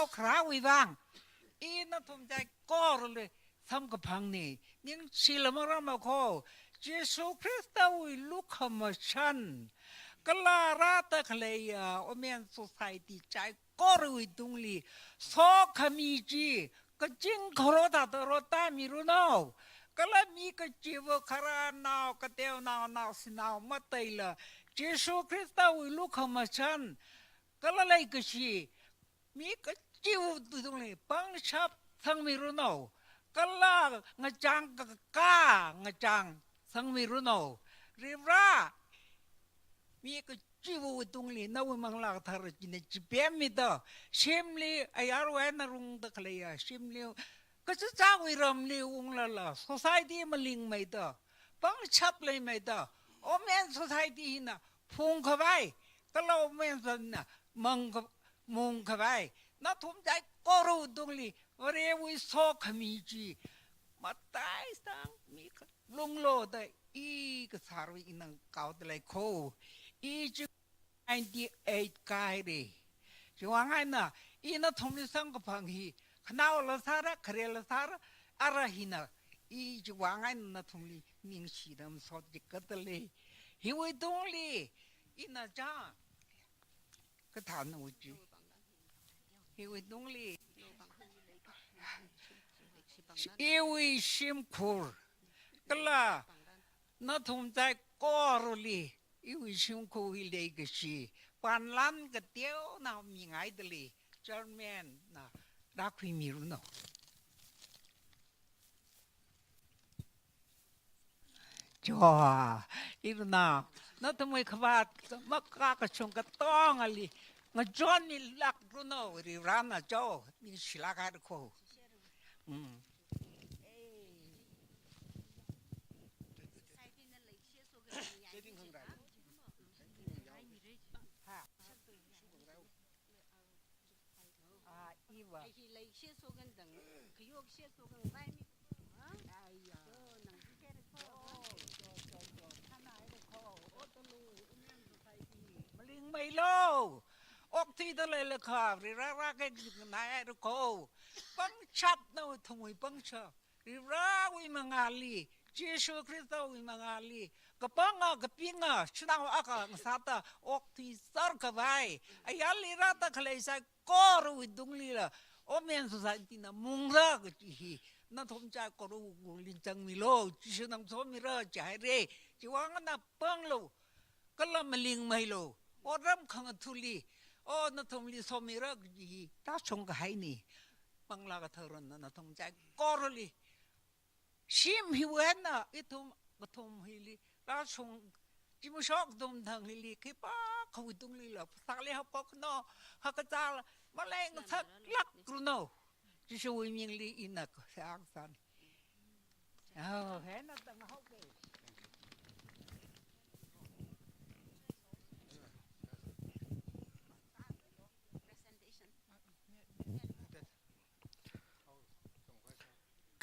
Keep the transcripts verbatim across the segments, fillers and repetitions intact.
kharāwui vang, ina nathum saikorali samkaphangna. Ningshila marāmakho, Jesu Khristawui lukhamashan, kala rāda khaleiya Women Society saikorawui tungli sokhami chi kaching kharo thāda rottāmiranu. Kala mi kachiva kharānao, kateonao, naoshinao mataila, Jesu Khristawui lukhamashan, kala leikashi, mi kachiva̱wui tungli pangshap sangmiranu. Kala ngachang kakā ngachang sangmiranu. Varivara, mi kachiva̱wui tungli nawui Manglā Kathara china chipemmida, shimli ayarwui eina rungda khaleiya shimli, kachichāwui ramli unglala, society malingmeida, pangshap leimeida, Women Society hina phungkhavai, kala Women Society na mangkha-, mungkhavai, nathum saikorawui tungli Varewui sokhami chi mataisang mikha lunglo da i kasārwui ina kaoda leikho. I chi ninety-eight kāhaira. Chiwui vang eina ina nathumli samkaphang hi, khanaola sāra, kharela sāra, ara hina, i chiwui vang eina nathumli ningshida masot chikatale. Hiwui tungli ina chā kathānao chi, hiwui tungli, iwui shimkhur, kala nathum saikorali, iwui shimkhurwui leikashi, panlan kateonao mingaidalei, Chairman na rākhuimiranu. Chua, iruna, nathumwui khavāt makakachung katongali ngachonmilākranu, Varivarana cho, ningshilāk haira kho. Mm. Ah, iva. Hi lei share sokan dang, kayok share sokan vai mi. Ha? Aiya. So, nang share ko. Oh, so, so, so. Khana ai ko. Oh, to lu, Women Society. Malingmeilo. Okthuida leilakha, Varivara khanai ai ko. Pangshap nathumwui pangshap. Varivarawui mangāli, Jesu Khristawui mangāli, kapanga, kapinga, shanao akha ngasāda okthui sārkhavai, ayarli rāda khalei saikorawui tunglila, Women Society na mungra kaji hi, nathum saikorawuili changmilo, Jishuna masomira jihaira, chiwui vang na panglo, kala malingmeilo, otram khangathāli, o nathumli somira kaji hi, tāshung kahaina. Manglā Katharana nathum saikorali. Shim hiwui eina ithum kathum hili, rāshung, zimiksho kathum thang hili, khipākhawui tunglila, phasāli haophokna, hakachāla, maleingasaklākranu. Jishuwui mingli ina kasā kasāna. Oh, hina tang haoke.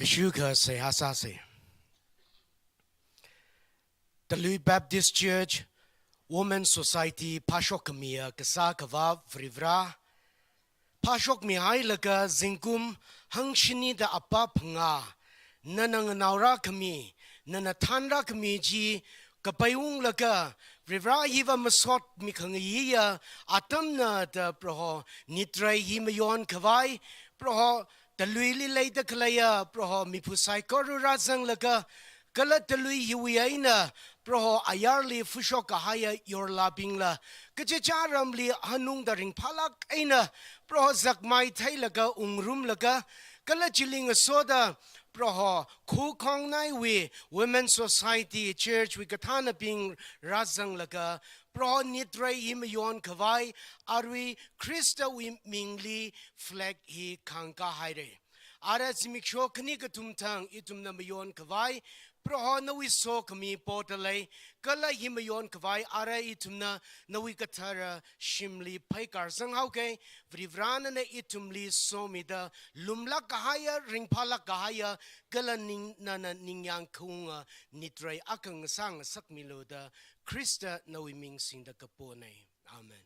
Kashuka seihā sāsa. Talui Baptist Church Women Society phāshok khamiya kasā Akhava Varivara, phāshokmihailaga zingkum hangshinida apā phangā, nana nganaorā khami, nana thanrā khami chi kapaiunglaga, Varivara hiva masotmi khangayiya atamna da Proho nitrei hi mayonkhavai, Proho taluili leida khaleiya, Proho miphun saikora rāzanglaga, kala talui hiwui eina, Proho ayarli phushok kahaiya yorlābingla, kachichā ramli hanungda ringphālāk eina, Proho zakmai theilaga ungrumlaga, kala chili ngasoda, Proho khukhongnaiwui Women Society Church wui kathānabing rāzanglaga, Proho nitrei hi mayonkhavai, arui Khristawui mingli flag hi khāngkā haira. Ara zimiksho khani kathum thang ithumna mayonkhavai, Proho nawui sokhami podalei, kala hi mayonkhavai ara ithumna nawui kathara shimli phaikar zanghaoke, Varivara nana ithumli somida, lumlāk kahaiya, ringphālāk kahaiya, kala ning, nana ningyāng khaunga nitrei akha ngasā ngasakmilu da, Khrista nawui ming singda kapona. Amen.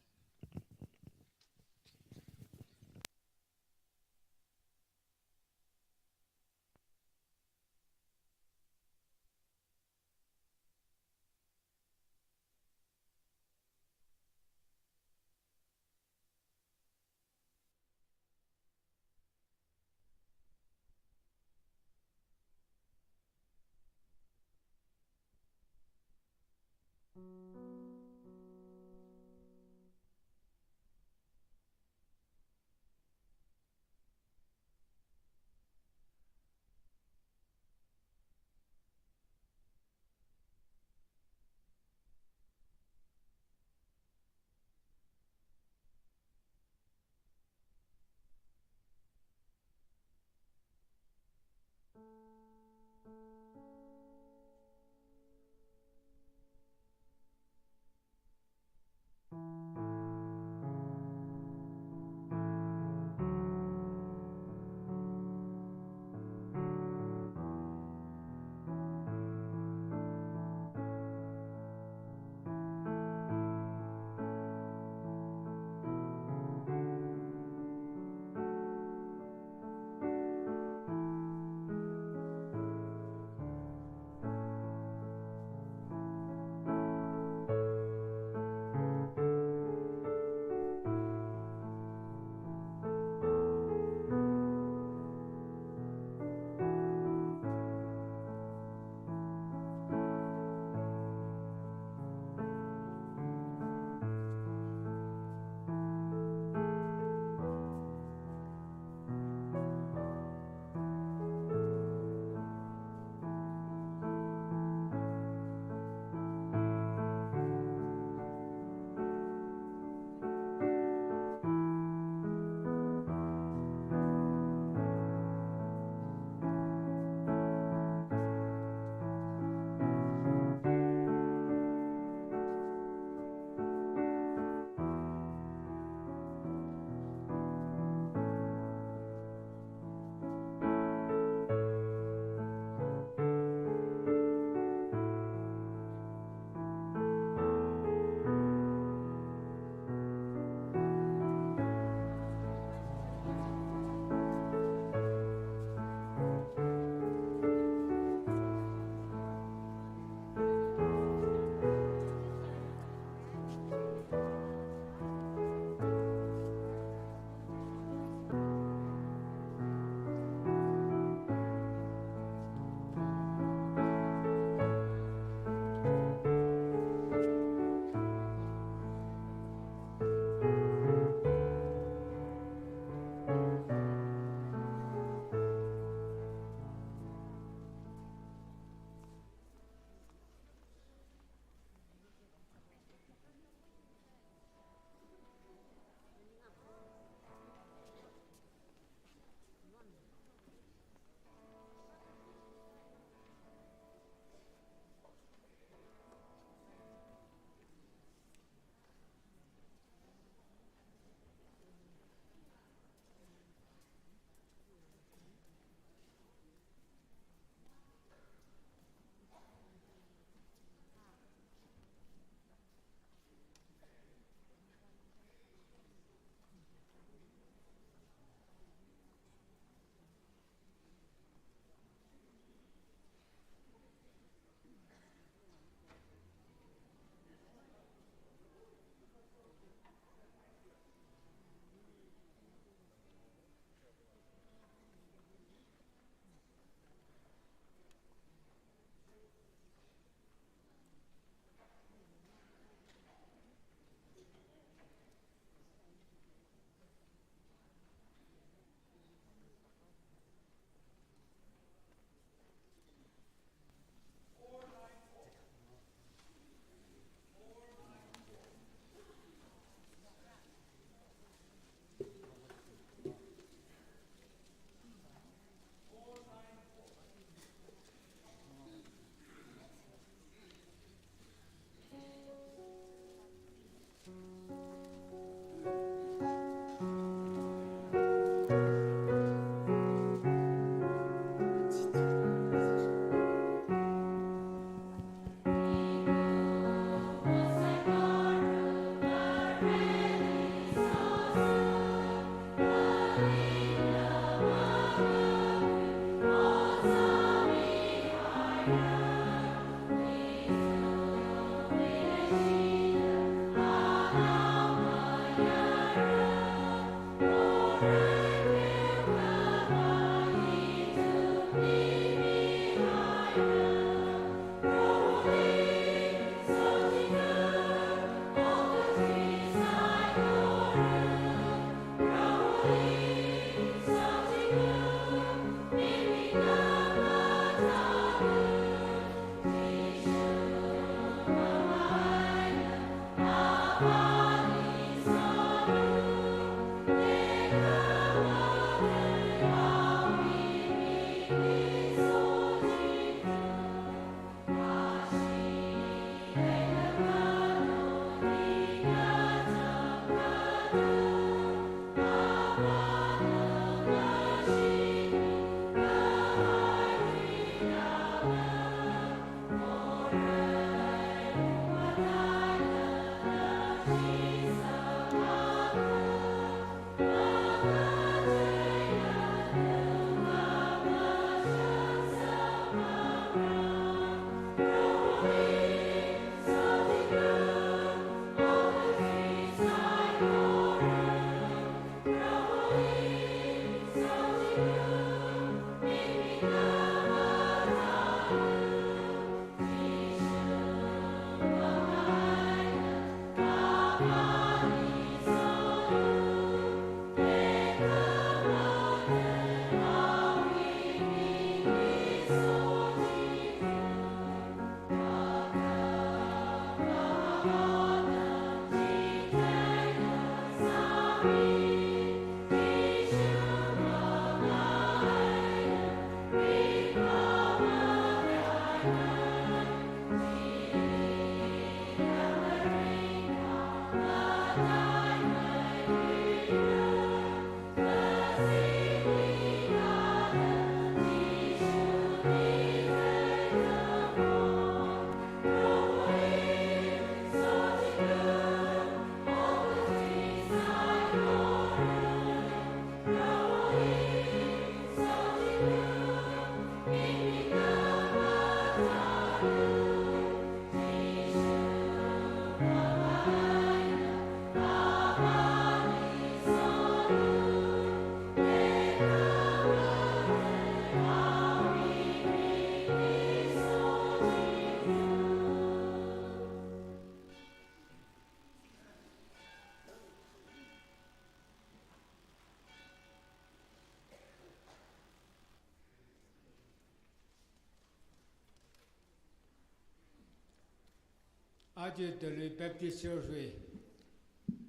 Aja Talui Baptist Church wui,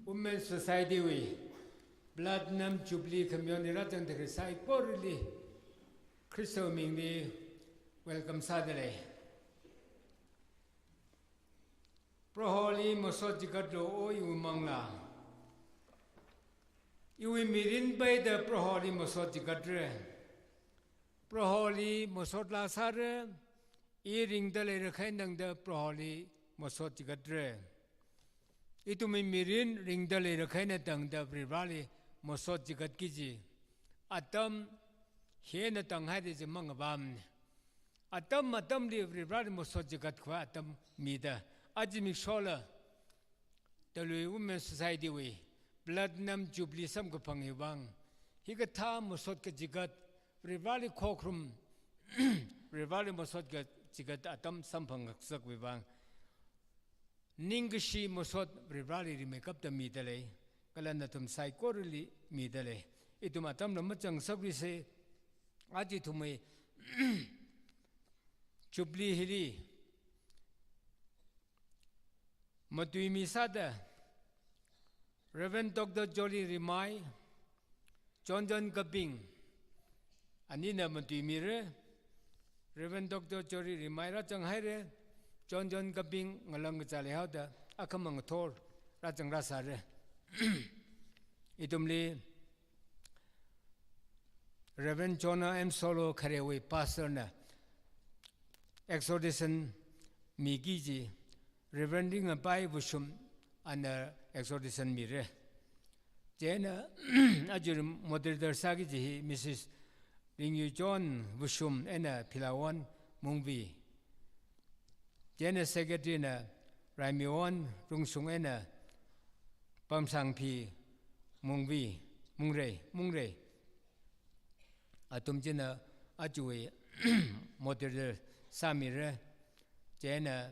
Women Society wui, Platinum Jubilee khamayon eina rāzangda khalei saikorali, Khristawui mingli welcome sādalei. Proholi masot chigatlu o iwui manglā. Iwui mirin peida Proholi masot chigatra. Proholi masot laa sāra, i ringda leira khainangda Proholi masot chigatra. Ithumwui mirin ringda leira khaina tangda Varivarali masot chigatki kaji atam hieina tanghaida chi mangapamna. Atam atamli Varivarali masot chigat khavai atam mida. Aja zimikshola Talui Women Society wui Platinum Jubilee samkaphang hiwui vang, hikathā masot kachigat, Varivarali khokharum, Varivarali masot kachigat atam samphang ngasakwui vang, ningkashi masot Varivarali rimeikapta midalei, kala nathum saikorali midalei. Ithum atamla machang sakrisa, aja ithumwui Jubilee hili matuimi sāda Reverend Doctor Jolly Rimai, John John Kaping, anina matuimira. Reverend Doctor Jolly Rimai rāzanghaira, John John Kaping ngalang kachā leihaoda, akhamang thor rāzang rāsāra. Ithumli Reverend Jonah M Solo Kharewui pastor na exhortation miki kaji, Reverend Ringapai Vushum ana exhortation mira. Chieina aja moderator sāki kaji hi Missus Ringyuchon Vushum eina Philawon Mungvi. Chieina secretary na Raimiwon Rungshung eina Pamsangphi Mungvi, Mungrei, Mungrei. Athum china ajawui moderator sāmira. Chieina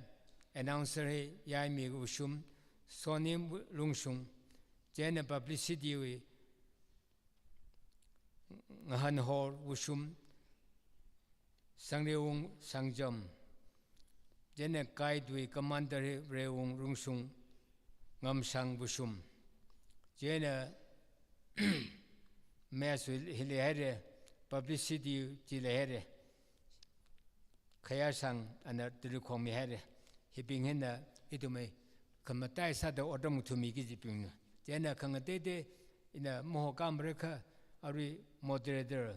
announcer hi Yaimi Vushum, Sonim Lungshung. Chieina publicity wui Ngahanhor Vushum, Sangreung Sangjam. Chieina guide wui commander hi Reung Rungshung, Ngamsang Vushum. Chieina mess wui hi leihaira, publicity chi leihaira. Khayasang ana tulukhong mihaira. Hibing hina ithumwui khamatai sāda otram ngathami kajibingna. Chieina khangateitei ina maho kamrekha, arui moderator,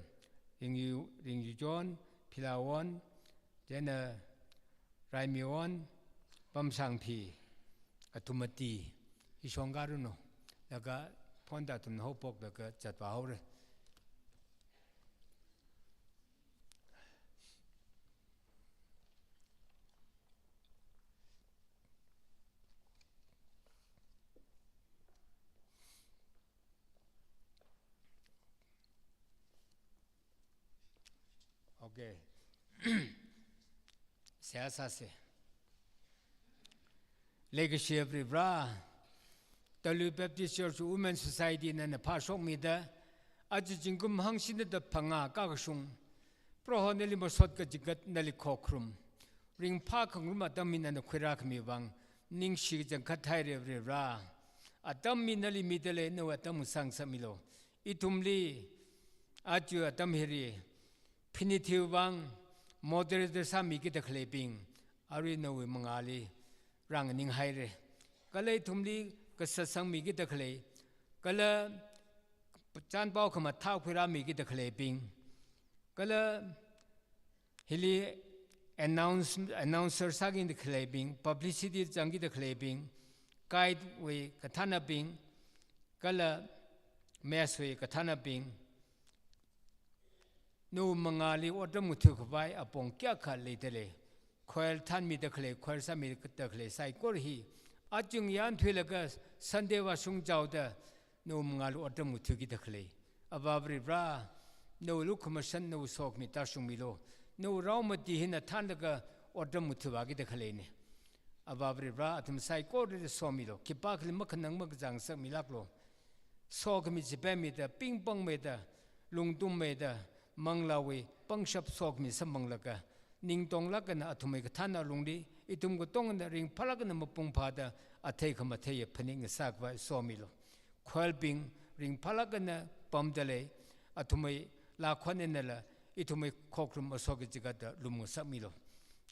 Ringyu, Ringyu John, Philawon, chieina Raimiwon, Pamsangphi, athum mati, ishong karuno, laga phonda athum haophok laga zatva haora. Okay. Seihā sāsa. Leikashi Varivarā, Talui Baptist Church Women Society nana phāshokmida, aja zingkum hangshina da phangā kakashung, Proho nali masot kachigat nali khokharum, ringphā khangarum atam hi nana khuirākhami vang, ningshi kachangkhat haira Varivarā. Atam hi nali midalei, nawui atam sāngasakmilu. Ithumli, aja atam hili, phinithiwui vang, moderator sāmikida khaleibing, arui nawui mangāli rānganinghaira. Kala ithumli kasā sangmikida khalei, kala chānpao khamathā khuirāmikida khaleibing, kala hili announce, announcer sākida khaleibing, publicity zangkida khaleibing, guide wui kathānabing, kala mess wui kathānabing, nawui mangāli otram ngathakhavai apong kayākha leidalei. Choir thānmida khalei, choir sāmida khalei saikora hi, aja ngayānthuilaga Sunday vāshung chaoda, nawui mangāli otram ngathakida khalei. Avā Varivarā, nawui lukhamashan, nawui sokhami tāshungmilu. Nawui rao mati hina thānlaga otram ngathakida khaleina. Avā Varivarā, athum saikorali somilu. Khipākhali makhanang makazā ngasakmilāklu. Sokhami chipemmida, pingpangmeida, lungtummeida, manglāwui pangshap sokhami samphanglaga, ningtonglāk eina athumwui kathāna lungli ithum katongana ringphālāk eina mapung phāda athei khamatheiya phanit ngasā khavai somilu. Choirbing ringphālāk eina pamda lei, athumwui lākhon einala ithumwui khokharum asoka chikatda lum ngasakmilu.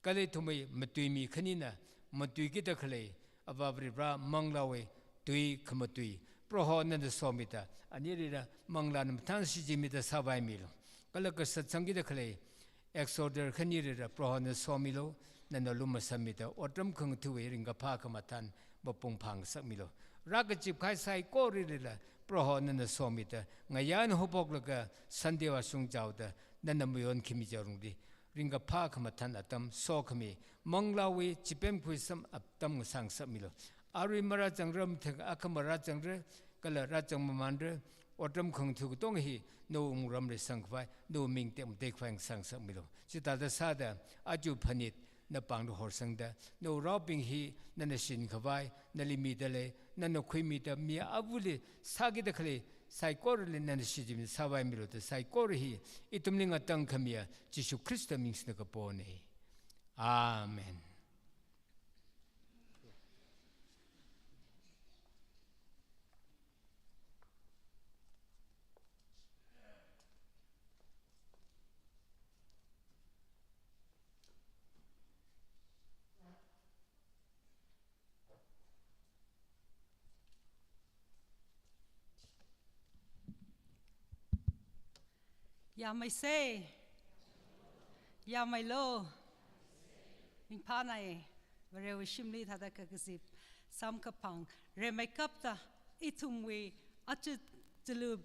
Kala ithumwui matuimi khanina matuikida khalei Avā Varivara manglāwui tui khamatui Proho nana somida, anilila manglāna mathān shichinmida sāvaimilu. Kala kasat sangkida khalei exhorter khanilila Proho nana somilu, nana lumashanmida otram khangatha̱wui ringkaphā khamathān mapung phā ngasakmilu. Rākazip kahai saikoralila Proho nana somida, ngayā eina haophoklaga Sunday vāshung chaoda nana mayonkhami chi alungli ringkaphā khamathān atam sokhami, manglāwui chipemkhui sam atam ngasā ngasakmilu. Arui marāzangra, mathang akha marāzangra, kala rāzang mamānra, otram khangatha̱ katong hi nawui wungramli sangkhavai, nawui ming tekmatei khavai ngasā ngasakmilu. Chithāda sāda, aja phanit napāngli horsangda, nawui raobing hi nana shinkhavai, nali mida lei, nana khuimida mi avali sākida khalei saikorali nana shichinmida sāvaimilu da saikora hi ithumli ngatangkhamiya Jishu Khrista ming singda kapona. Amen. Yāmeisei. Yāmeilu. Ringphānai. Varewui shimli thāda kakazip samkaphang rimeikapta ithumwui aja Tulu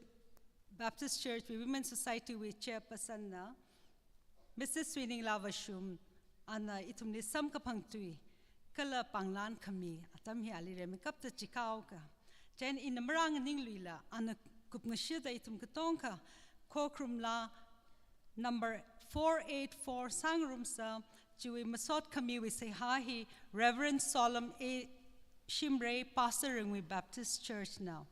Baptist Church wui Women Society wui chairperson na, Missus Swininglā Vashum, ana ithumli samkaphang tui kala pānglan khami atam hi ali rimeikapta chikaoka. Chieina ina marānganingluila ana kupngashida ithum katongkha khokharum laa number four eight four sāngarumsa, chiwui masot khamiwui seihā hi Reverend Solomon A Shimray, Pastor Ringwui Baptist Church na.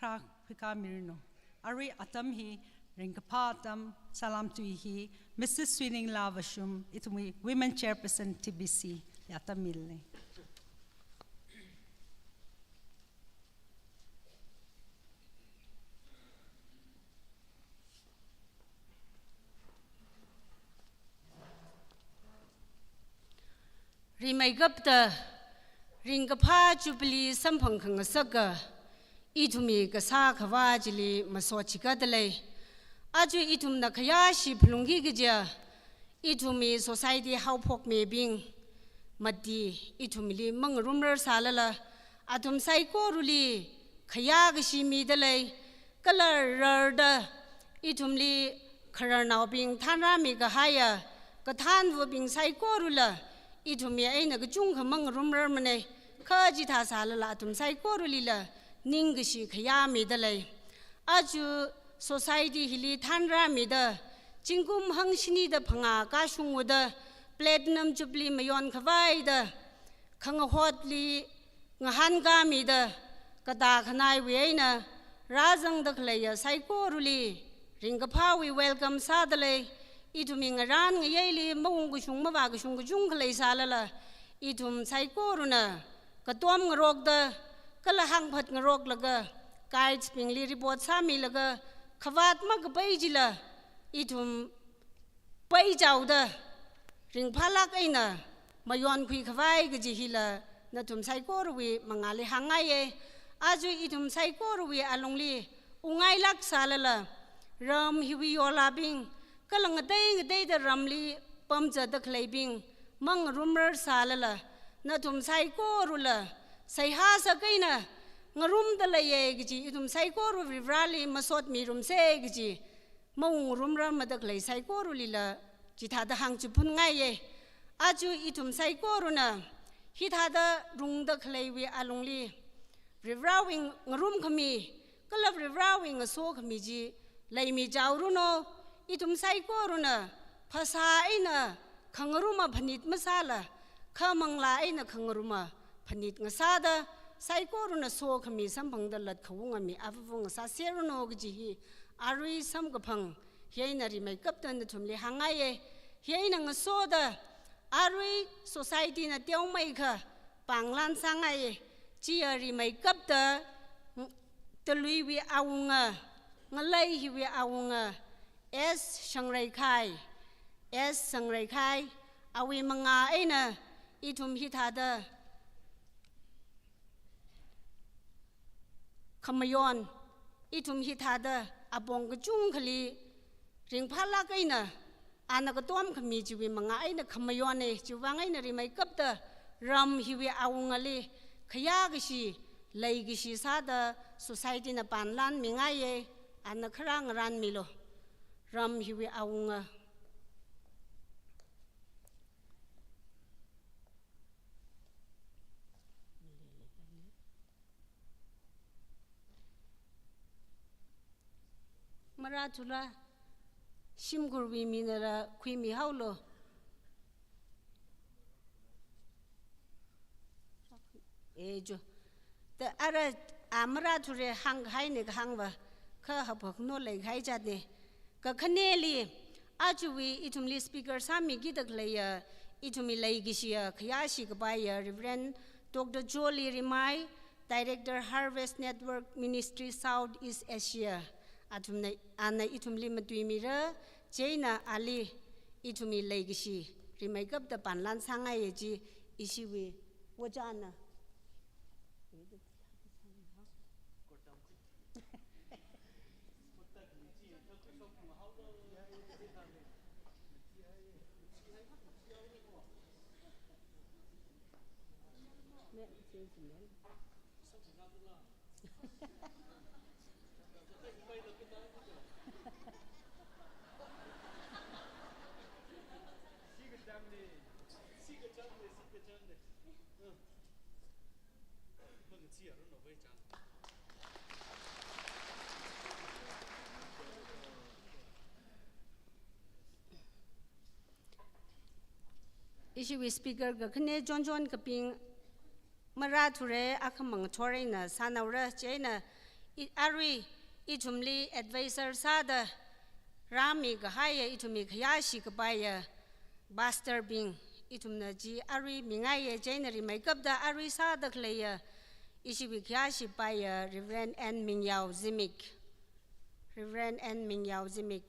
Kharā khuikāmiranu. Arui atam hi ringkaphā atam, salām tui hi Missus Swininglā Vashum, ithumwui Women Chairperson T B C, li atam mili. Rimeikapta ringkaphā Jubilee samphang khangasaka ithumwui kasā khavā chili masot chikatda lei. Aja ithumna khayāshi phalungki kaja, ithumwui society haophokmibing mati ithumli mangarumrar sālala, athum saikorali khayākashi mida lei. Kala rarda ithumli khararnaobing thānrāmi kahaiya kathānvabing saikorala ithumwui eina kachungkha mangarumrarmana. Kha chithā sālala athum saikoralila ningkashi khayā mida lei. Aja society hili thānrāmida zingkum hangshinida phangā kashungwuda Platinum Jubilee mayon khavaida khangahotli ngahānkāmida, katā khanaiwui eina rāzangda khaleiya saikorali ringkaphāwui welcome sāda lei. Ithumwui ngarān ngayeili maungkashung mavākashung kachungkha leisālala, ithum saikorana katom ngarokda, kala hāngphat ngaroklaga, guides bingli report sāmilaga, khavāt makapei chila ithum peichaoda ringphālāk eina mayonkhui khavai kaji hila nathum saikorawui mangāli hāngngaiya. Aja ithum saikorawui alungli ungngailāk sālala, ram hiwui yolābing kala ngatei ngateida ramli pamzatda khaleibing mangarumrar sālala, nathum saikorala seihā sākahaina ngarumda leiya kaji, ithum saikora Varivarali masotmirumsa kaji, maungrumrarmada khalei saikoralila chithāda hāngchiphunngai. Aja ithum saikorana hithāda rungda khaleiwui alungli Varivarawui ngarumkhami kala Varivarawui ngasokhami chi leimichaoranu. Ithum saikorana phasā eina khangaruma phanit masāla, kha manglā eina khangaruma phanit ngasāda, saikorana sokhami samphangda latkhaunga mi avāvā ngasāseranu kaji hi arui samkaphang hi eina rimeikapta nathumli hāngngaiya. Hi eina ngasoda Arui society na teomeikha pānglan sāngaiya, chiya rimeikapta, ng-, Taluiwui awunga, ngalei hiwui awunga, S Shangreikhai, S Shangreikhai, awui mangā eina ithum hithāda khamayon, ithum hithāda apong kachungkhali ringphālāk eina, ana katom khami chiwui mangā eina khamayona, chiwuivang eina rimeikapta ram hiwui awungali khayākashi, leikashi sāda society na pānglan mingaiya, ana kharā ngaranmilu. Ram hiwui awunga. Marāthura, shimkhurwui minala khuimihaolu. E jo. Da ara, a, marāthura hānghaina kahāngva, kha haphakno leikahai jatna. Kakhaneli, ajawui ithumli speaker sāmikida khaleiya, ithumwui leikashiya, khayāshi kapaiya, Reverend Doctor Jolly Rimai, Director Harvest Network Ministry South East Asia. Athumna, ana ithumli matuimira, chieina ali ithumwui leikashi rimeikapta pānglan sāngaiya chi ishiwui ojāna. Ishiwui speaker kakhane chonchon kaping marāthura, akhamang thor eina sānaora, chieina i-, arui ithumli advisor sāda rāmikahaiya, ithumwui khayāshi kapaiya pastor bing, ithumna chi arui mingaiya, chieina rimeikapta arui sāda khaleiya, ishiwui khayāshi paiya Reverend N Mingyao Zimik. Reverend N Mingyao Zimik.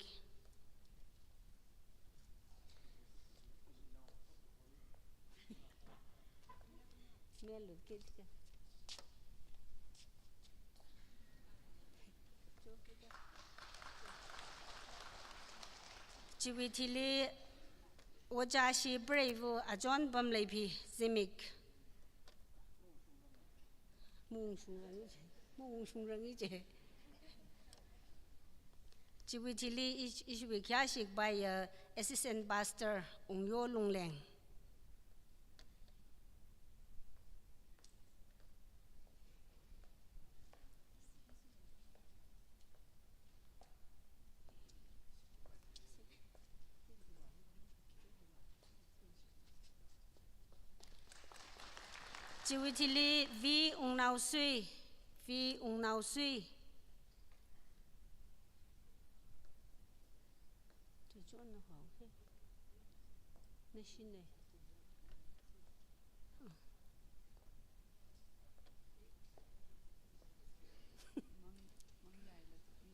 Chiwui thili ojāshi preivu Achon Pamleiphi Zimik. Mungshung rangi che. Mungshung rangi che. Chiwui thili ish-, ishiwui khayāshi kapaiya Assistant Pastor Ungyo Lungleng. Chiwui thili V Ungnaosui, V Ungnaosui.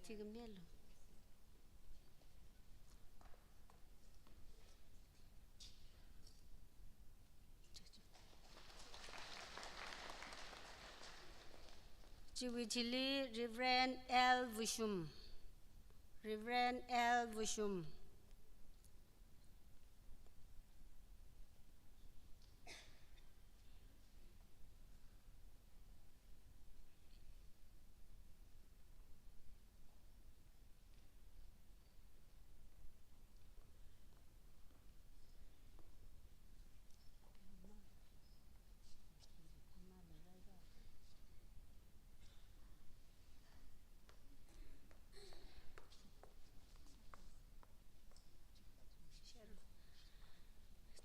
Tigam nelo. Chiwui thili Reverend L Vushum. Reverend L Vushum.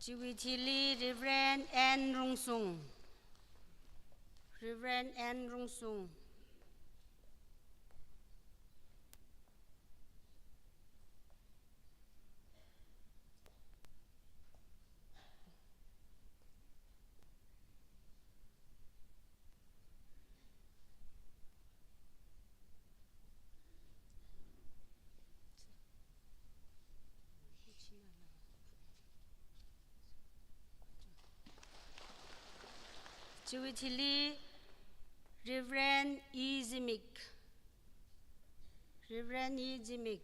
Chiwui thili Reverend N Rungsung. Reverend N Rungsung. Chiwui thili Reverend E Zimik. Reverend E Zimik.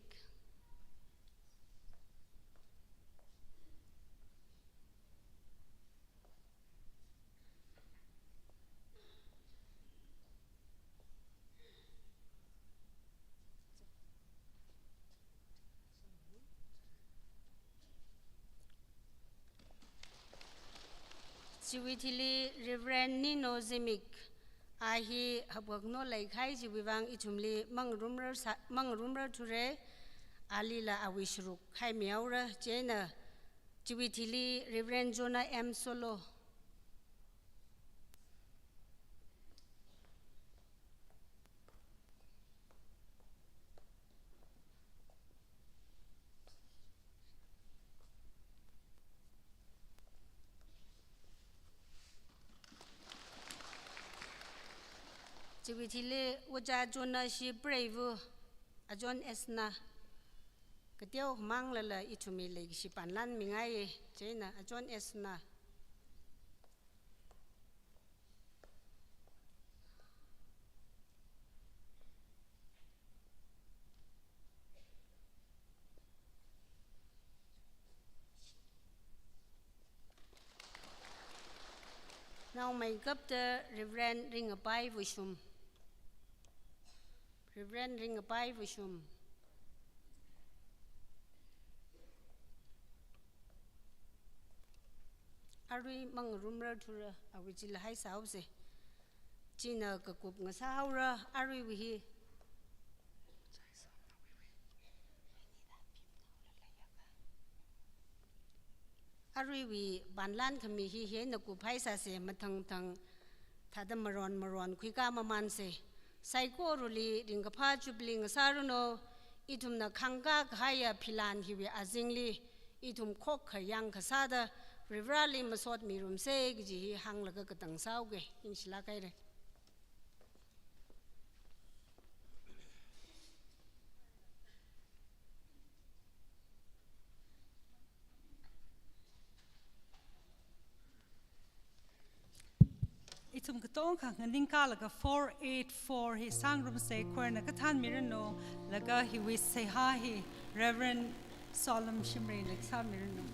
Chiwui thili Reverend Nino Zimik, a hi hapwak no leikahai chiwui vang ithumli mangarumrar sa-, mangarumrar thura, alila awui sharuk haimihaora, chieina chiwui thili Reverend Jonah M Solo. Chiwui thili Ojā Jonah shi preivu, Ajon Esna. Kateokha manglala ithumwui leikashi panlan mingai, chieina Ajon Esna. Naomeikapta Reverend Ringapai Vuishum. Reverend Ringapai Vuishum. Arui mangarumrar thura, awui chila haisāhaosa. China kakup ngasāhaora, aruiwui hi. Aruiwui panlan khami hi hieina kup haisāsa, mathang thang thāda maron maron khuikā mamansa. Saikorali ringkaphā Jubilee ngasāranu, ithumna khangkā kahaiya philan hiwui azingli, ithum khokkha yangkha sāda Varivarāli masotmirumsa kaji hi hānglaga katang sāhaoga, ningshilāk haira. Ithum katonga nganingkālaga four eight four hi sāngarumsa, choir na kathānmiranu, laga hiwui seihā hi Reverend Solomon Shimrayna sāmiranu.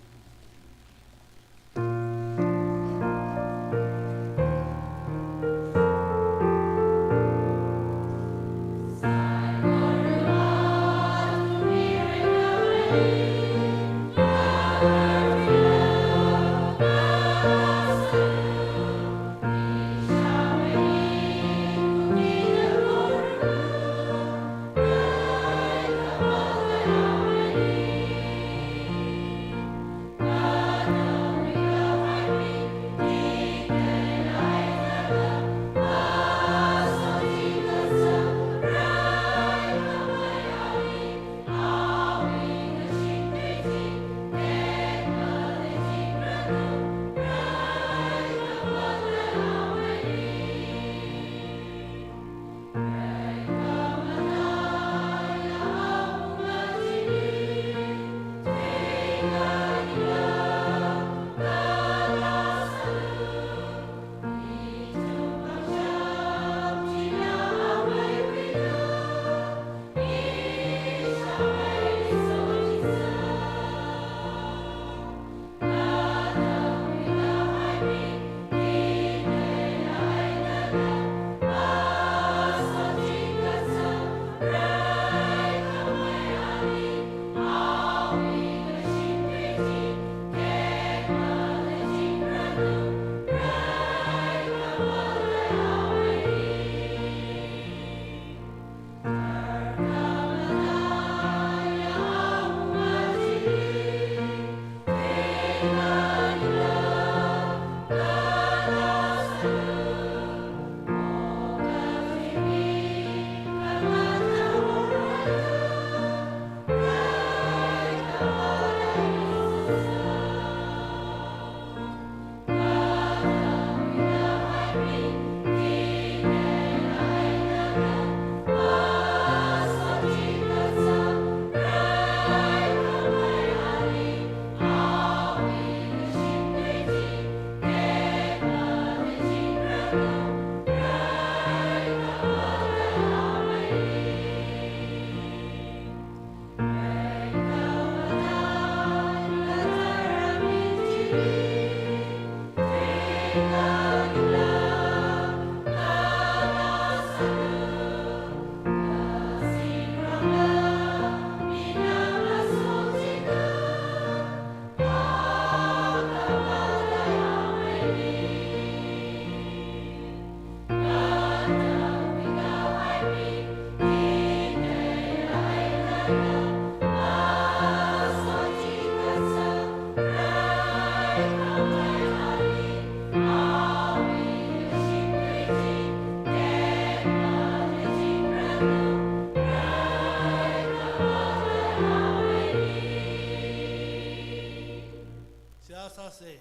Ase.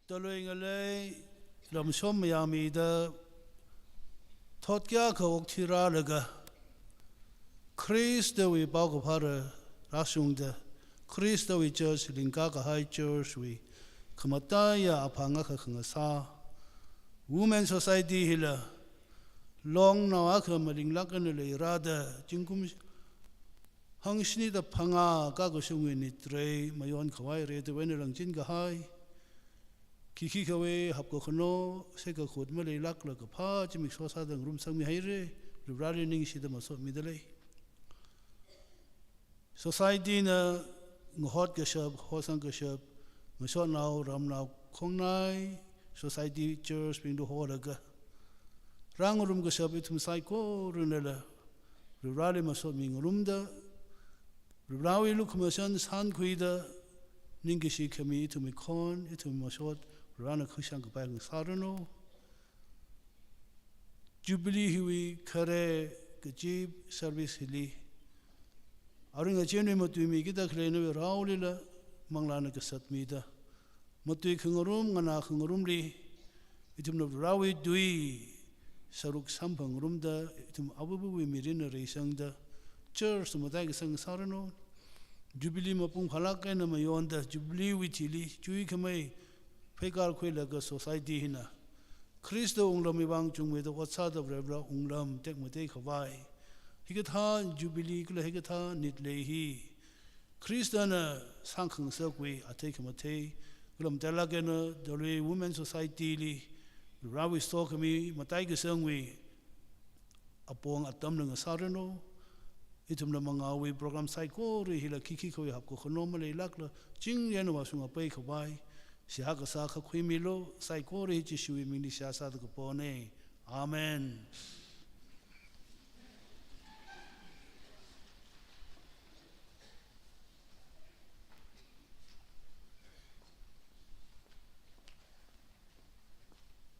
Talui ngalei lamshom mayāmida thot kayākha okthui rālaga, Khristawui paokaphā rāshungda, Khristawui church, lingkakahai church wui khamataiya aphāng akha khangasā, Women Society hila longnao akha malinglāk eina leirāda, zingkum hangshini da phangā kakashungwui nitrei mayon khavai rida wena langchin kahai, khikhi khawui hapkakhano, sekakhut maleilākla kaphā zimiksho sāda ngarumsangmi haira, Varivarāli ningshida masotmida lei. Society na ngahot kashap, hotsang kashap, ngasotnao, ramnao, khongnai, society, church bingda holaga, rāngarum kashap ithum saikoranala Varivarāli masotmi ngarumda, Varivarāwui lukhamashan sānkhuida, ningkashi khami ithumwui khon, ithumwui masot, Varivarāna khuishang kapai ngasāranu. Jubilee hiwui khare kazip service hili, aring achinwui matuimi kida khalei nawui raolila manglāna kasatmida, matui khangarum, nganā khangarumli, ithumna Varivarāwui tui sāruk samphangrumda, ithum avāvawui mirinna reisangda, church mataikasang sāranu. Jubilee mapung phālāk eina mayonda, Jubilee wui thili chuikhamei pheikar khuilaga society hina Khrista wunglamwui vang chungmeida ot sāda Varivarā wunglam tekmatei khavai, hikathā Jubilee kala hikathā nitlei hi Khristana sāngkhangasakwui athei khamathei, kala matailāk eina Dalui Women Society li Varivarāwui sokhami mataikasangwui apong atamna ngasāranu. Ithumna mangāwui program saikora hila khikhi khawui hapkakhano maleilākla, chingri eina vāshungapai khavai seihā kasā akha khuimilu, saikora hi Jishuwui mingli seihā sāda kapona. Amen.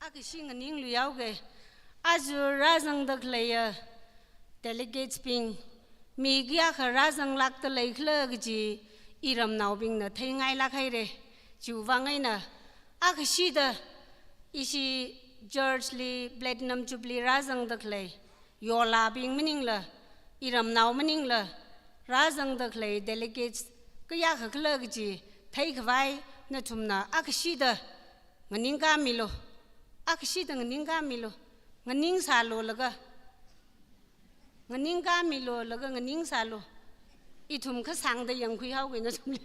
Akhashi nganingluihaoga, aja rāzangda khaleiya delegates bing, mi kayākha rāzanglākda leikhala kaji iramnaobingna theingailāk haira. Chiwui vang eina, akhashida ishi church li Platinum Jubilee rāzangda khalei yorlābing maningla, iramnao maningla, rāzangda khalei delegates kayākha khala kaji theikhavai nathumna akhashida nganingkāmilu. Akhashida nganingkāmilu. Nganingsālu laga. Nganingkāmilu laga nganingsālu. Ithum kasāngda yangkhuihaoga nathumli.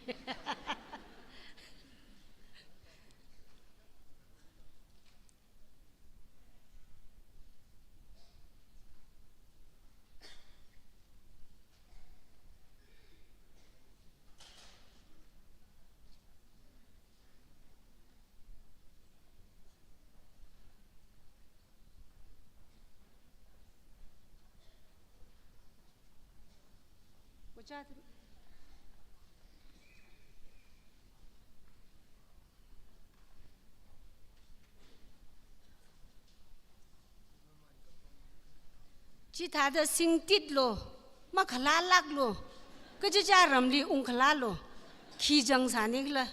Chithāda singtitlu, makhalālāklu, kachichā ramli ungkhalālu, khi changsāni khala.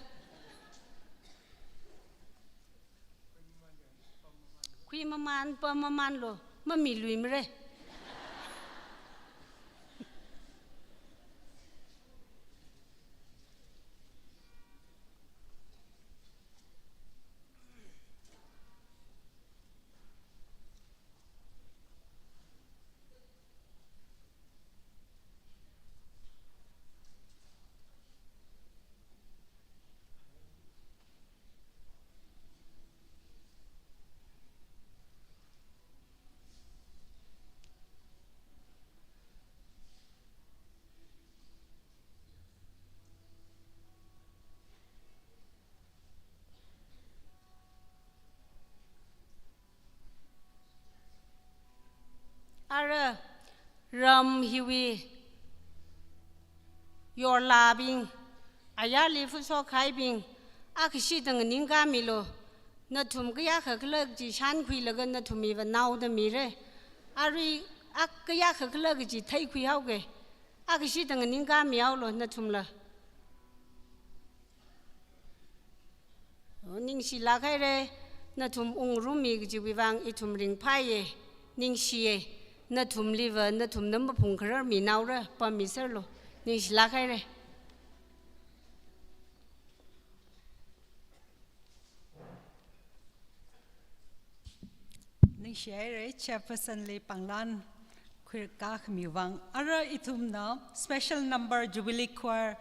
Khuimamān, pamamānlu, mamiluimara. Ara ram hiwui yorlābing, ayarli phutshok kahaibing, akhashida nganingkāmilu, nathum kayākha khala kaji shānkhuilaga nathumwui vānaoda mira. Arui ak kayākha khala kaji theikhuihaoga, akhashida nganingkāmihaolu nathumla. Ningshilāk haira, nathum ungrummi kajiwui vang ithum ringphāya, ningshiya, nathumliva nathumna maphungkharar minaora, pammiserlu, ningshilāk haira. Ningshi haira, Chairperson li pānglan khuirākā khami vang. Ara ithumna special number Jubilee Choir,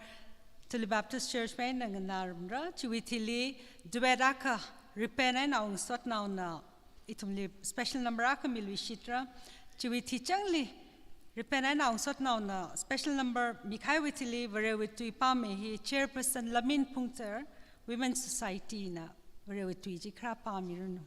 Tuli Baptist Church mei nganāramra, chiwui thili duet akha, Ripen eina Awungsotnaona ithumli special number akha miluishitra, chiwui thichangli Ripen eina Awungsotnaona special number mikahaiwui thili Varewui tui pāmi hi Chairperson Lamin Phungtser, Women Society na Varewui tui chi khara pāmiranu.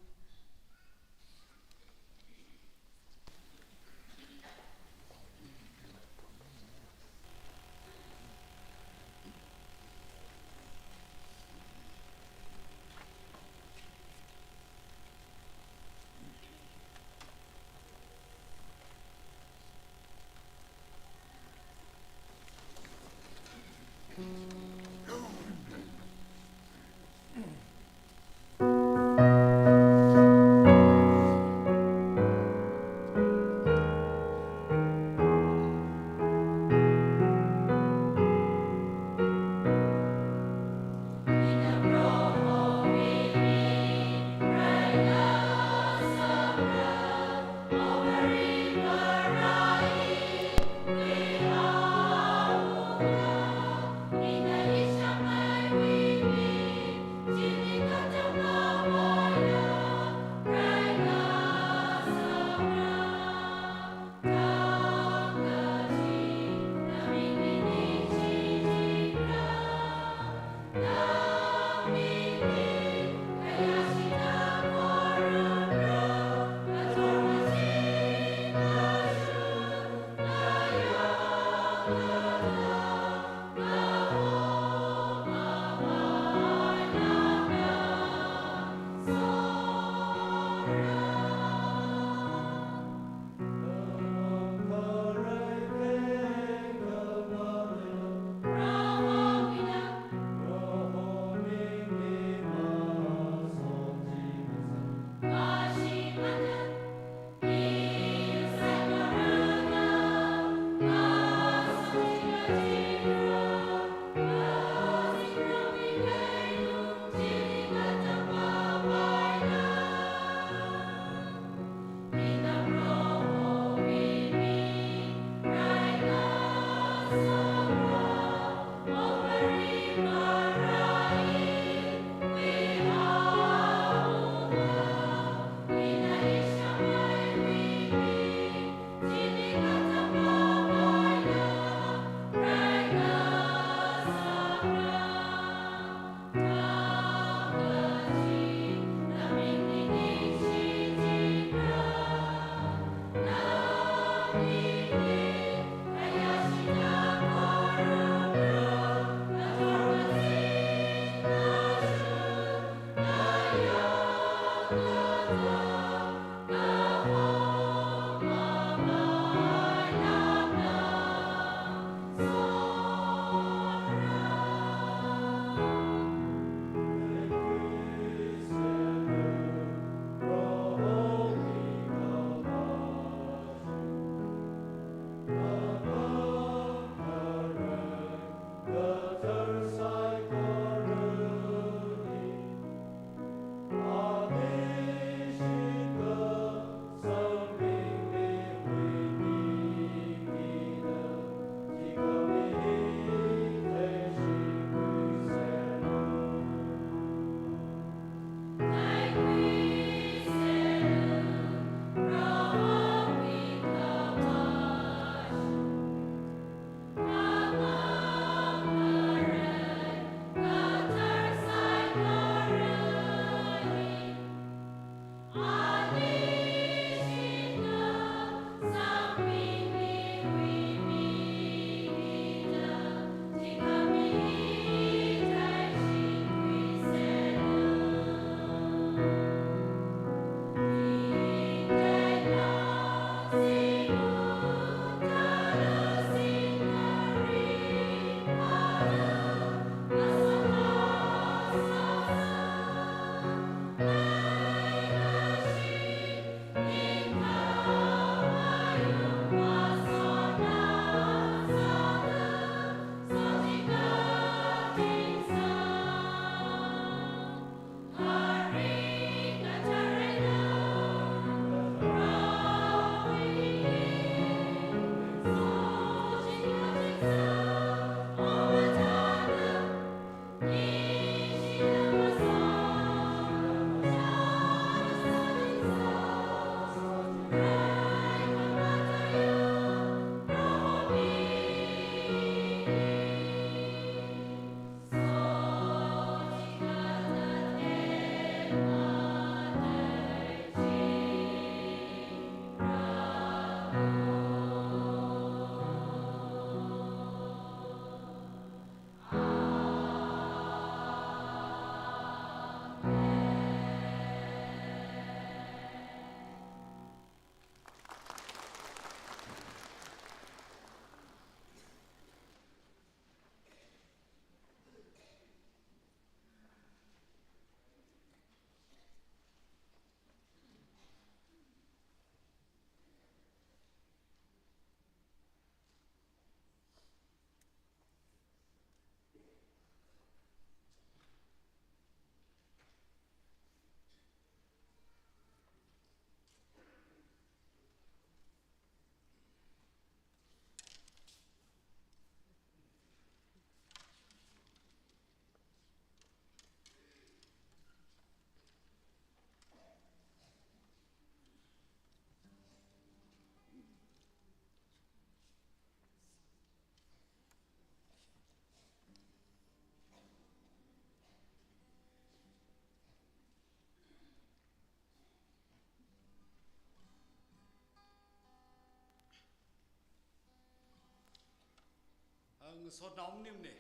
Ngasotnao maningmane,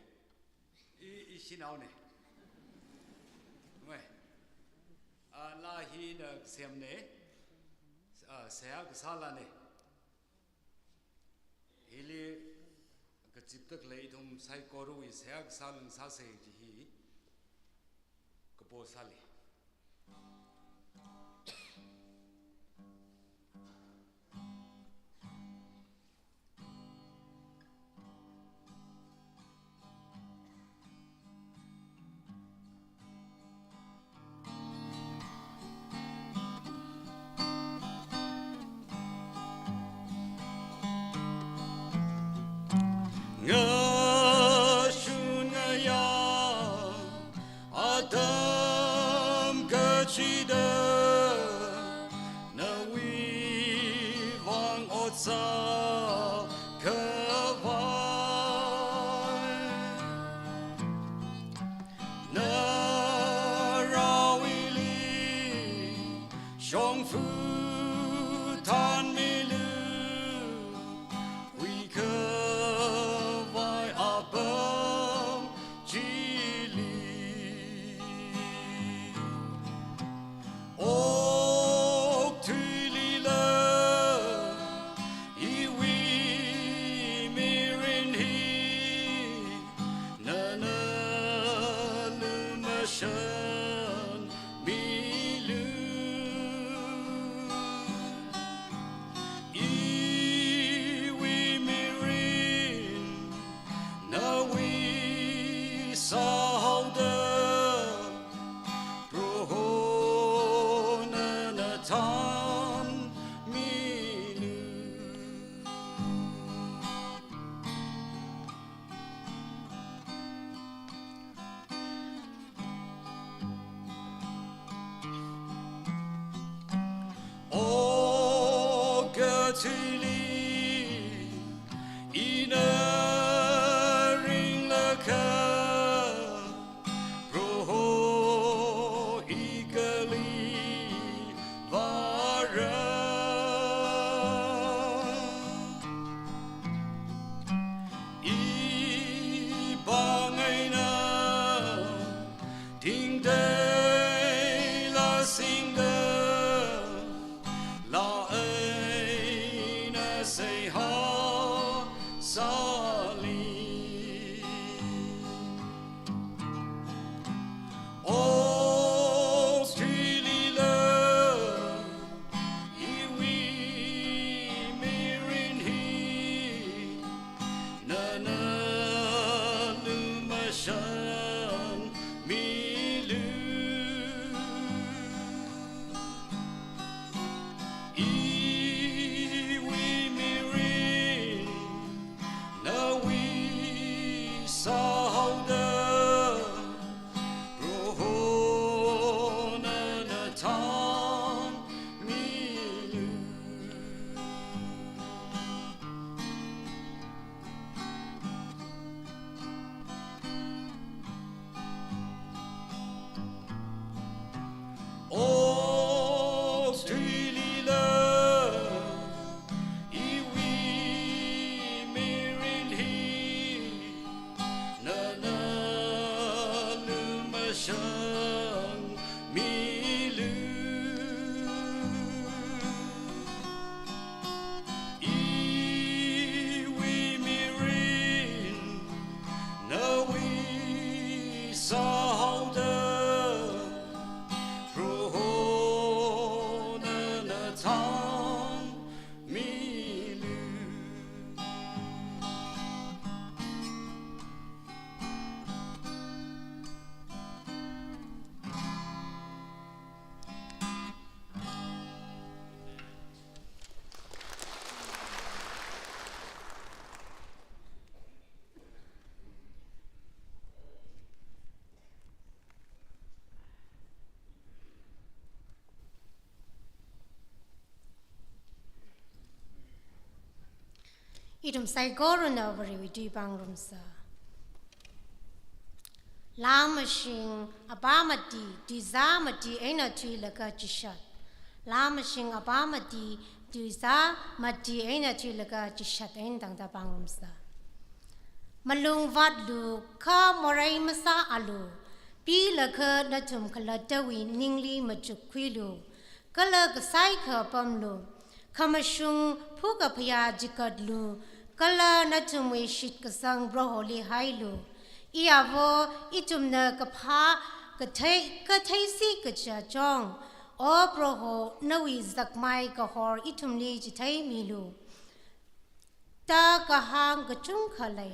i, ishinaone. Mai. Ah, laa hi ina kasemne, ah, seihā kasā laane. Hili kazipda khalei ithum saikorawui seihā kasā laa sāsa kaji hi kapo sāli. Ngashun ngayā atam kachida, nawui vang ot sākhavai. Naraowuili shongfa thanmilu, huikhavai apam chili. Okathuilila iwui mirin hi nana lumashanmilu. Iwui mirin nawui sāhaoda, Proho nana thanmilu. Okathuili ina ringlakha, Proho i kali vāra. I pāng eina tingteila singda, laa eina seihā sāli. Okathuilila iwui mirin hi nana lumashanmilu. Iwui mirin nawui sāhaoda, Proho nana thanmilu. Okathuilila iwui mirin hi nana lumashanmilu. Iwui mirin nawui sāhaoda, Proho nana thanmilu. Ithum saikorana Varewui tui pāngrumsa. Laa mashing apā mati, tuizā mati eina thuilaga chishat. Laa mashing apā mati, tuizā mati eina thuilaga chishat eina tangda pāngrumsa. Malung vātlu, kha morei masāalu, pilaga nathum khalattawui ningli machukkhuilu, kala kasai khapamlu, khamashung phukaphayā chigatlu, kala nathumwui shitkasang Proholi hailu. Iyavo, ithumna kaphā kathei, katheisi kaja chong, O Proho, nawui zakmai kahor ithumli chitheimilu. Ta kahāng kachungkha lei.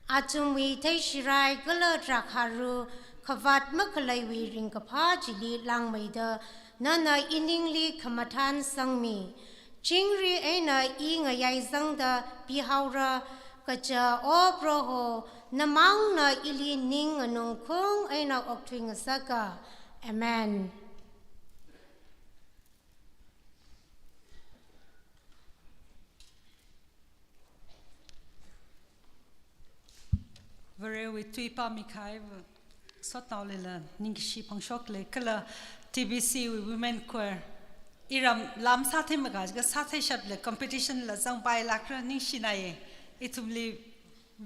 Athumwui theishirai kala drakhāru khavāt makhaleiwui ringkaphā chili langmeida nana iningli khamathān sangmi. Chingri eina i ngayaizangda pihaora, kaja O Proho, namangna ili ning nganungkhaung eina okthuingasaka. Amen. Varewui tui pāmi kahai, sotnaolila ningkashi phongshok lei, kala T B C wui Women Choir. Iram lam sāthei maka, ka sāthei shap lei, competition la zangpailākra, ningshinaiye. Ithumli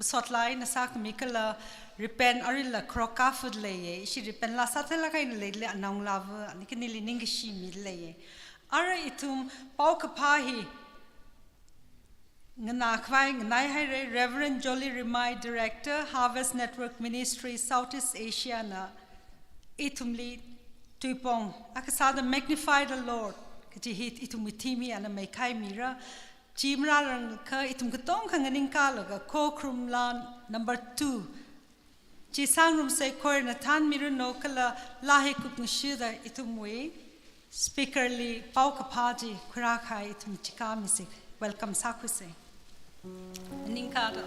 sotlāk eina sākhami kala ripen arila kharok kafut leiye, ishi ripen la sātheilāk eina leili anaongalāva, ani kanili ningkashi mileiye. Ara ithum paokaphā hi nganākhavai nganaihaire. Reverend Jolly Rimai, Director, Harvest Network Ministry, Southeast Asia na ithumli tuipong akha sāda Magnify the Lord kaji hi ithumwui theme hi ana meikhaimira. Chi marāranglakha ithum katongkha nganingkālaga Khokharum laa number two chi Sangrumsei Choir na thānmiranu kala laa hi kupngashuda ithumwui speaker li paokaphā chi khuirākahai ithum chikāmisi. Welcome sākhuise. Ningkāda.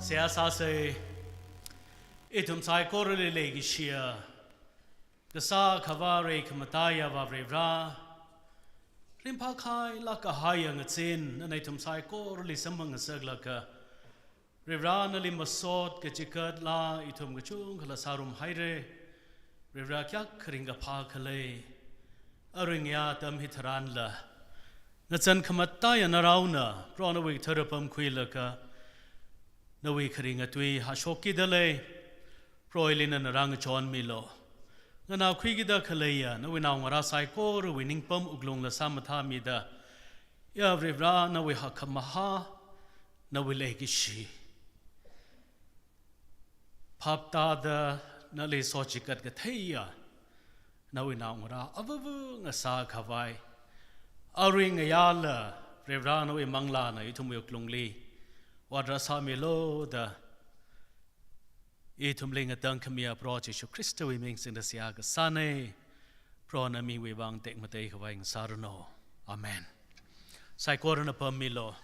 Seihā sāsei, ithum saikorali leikashiya Kasā Akhava Reikhamataiya Avā Varivara, ringphākhailāk kahaiya ngazin nana ithum saikorali samphangngasaklaga, Varivara nali masot kachigatla ithum kachungkhala sārumhaire. Varivara kayākha ringkaphā khalei, aringya atam hitharanla ngazan khamataiya naraona Proho nawui kathara pamkhuilaga, Nawui kharinga tui hāshok kida lei, Proho ili nana rāngachonmilu. Nganākhui kida khaleiya, nawui naongarā saikorawui ningpam wuklungla sāmathāmida, ya Varivara nawui hakkhamahā, nawui leikashi phap tāda nali sochikat katheiya, nawui naongarā avava ngasā khavai, arui ngayāla Varivara nawui manglāna ithumwui wuklungli ot rāsāmilu da, ithumli ngatangkhamiya Proho Jishu Khristawui ming singda seihā kasāna. Prohona miwui vang tekmatei khavai ngasāranu. Amen. Saikorana pammilu.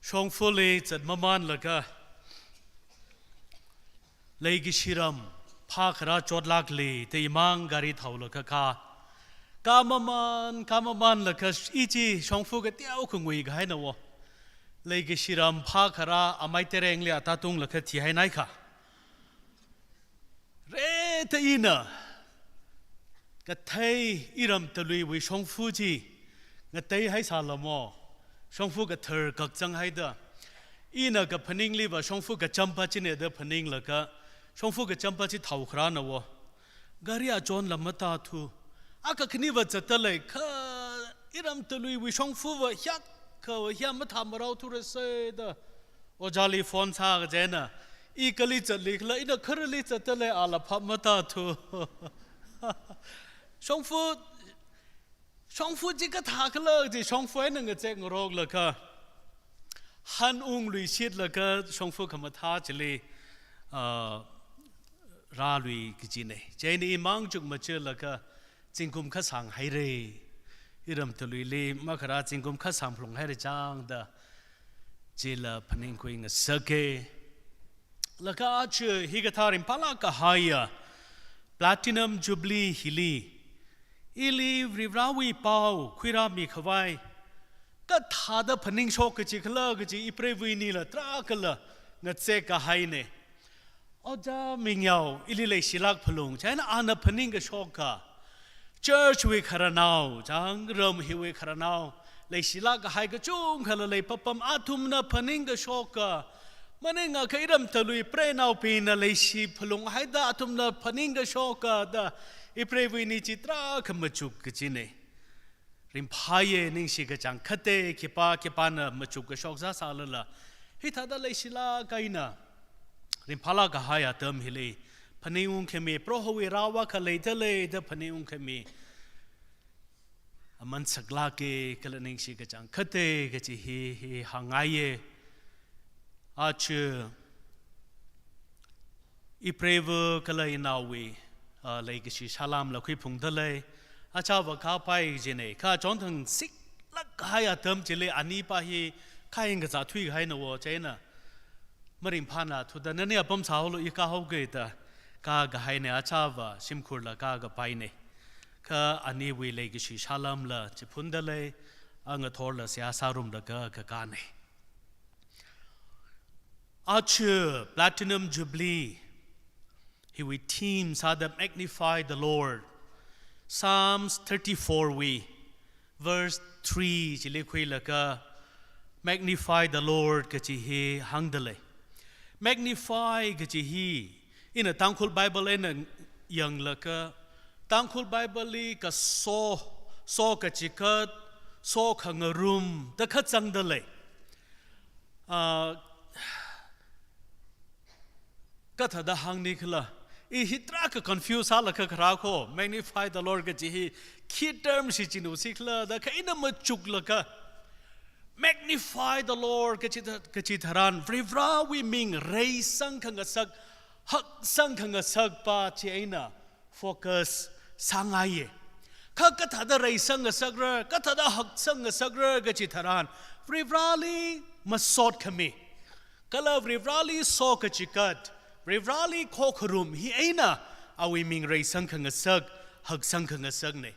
Shongfali zatmamanlaga, leikashi ram phākharā chotlākli da imang gari thaolaga kā. Kāmaman, kāmamanlaga i chi shongfa kateokha nguikahaina wo. Leikashi ram phākharā amei terengli atatunglaga thihainaikha. Reta ina kathei iram taluiwui shongfa chi ngateihaisālamo. Shongfa kathar kakzanghaida, ina kaphaningliva shongfa kachampa china da phaninglaga, shongfa kachampa chi thaokharāna wo. Gari achonla matāthu. Akha khaniva zatda lei, kha iram taluiwui shongfava hiyākha hiyā mathāmaraothura sāda, ojāli phone sākaja eina, i kali zatlikhala, ina kharali zatda lei, ala phap matāthu. Shongfa, shongfa chi kathākhala chi shongfa eina ngazek ngaroklaga, hanungluishitlaga shongfa khamathā chili, ah, rālui kajina. Chieina imang chukmachilaga zingkum kasāng haira. Iram taluili makharā zingkum kasāng phalung haira chāngda, chila phaningkhui ngasaka. Laga aja hikathā ringphālāk kahaiya Platinum Jubilee hili, ili Varivarawui pao khuirāmi khavai kathāda phaningshok kachikhala kaji ipreivāwui ningli tarākhala ngazek kahaina. Ojā Mingyao ili leishilāk phalung, chieina ana phaningkashoka, church wui khararnao, chāng ram hiwui khararnao, leishilāk kahai kachungkhala leipapam, athumna phaningkashoka, maningakha iram talui preinaobingna leishi phalung haida athumna phaningkashoka da, ipreivāwui ning chi tarākha machuk kajina. Ringphāya, ningshi kachangkhata, khipā khipāna machukkashok sāsālala, hithāda leishilāk eina ringphālāk kahai atam hili phaningungkhami, Prohowui rao akha leida leida phaningungkhami aman saklāka kala ningshi kachangkhata kaji hi, hi hāngngaiya. Aja ipreiva kala inaowui, ah, leikashi salām la khuiphungda lei. Achāva kāpai jina, kha chonthang siklāk kahai atam chili anipa hi khaing kazā thuihaina wo, chieina maringphānathuda nani apam sāhaolu, i kāhaoka da kākahaina, achāva shimkhurla kākapaina. Kha aniwui leikashi salāmla chiphunda lei, a ngathorla seihā sārumlaga kakāna. Aja Platinum Jubilee hiwui theme sāda Magnify the Lord. Psalms thirty-four wui verse three chili khuilaga, Magnify the Lord kaji hi hāngda lei. Magnify kaji hi, ina Tangkhul Bible eina yanglaga, Tangkhul Bible li kaso, so kachikat, so khangarum da kazangda lei. Ah, kathāda hāngnikhala, i hi tarākha confuse sālaga kharā kho, magnify the Lord kaji hi khi term shichinhaosikhala da kha ina machuklaga, Magnify the Lord kaji tha-, kaji tharan, Varivarawui ming reisang khangasak, haksang khangasak pa chieina focus sāngaiya. Kha kathāda reisang ngasakra, kathāda haksang ngasakra kaji tharan, Varivarali masot khami, kala Varivarali so kachikat, Varivarali khokharum hi eina awui ming reisang khangasak, haksang khangasakna.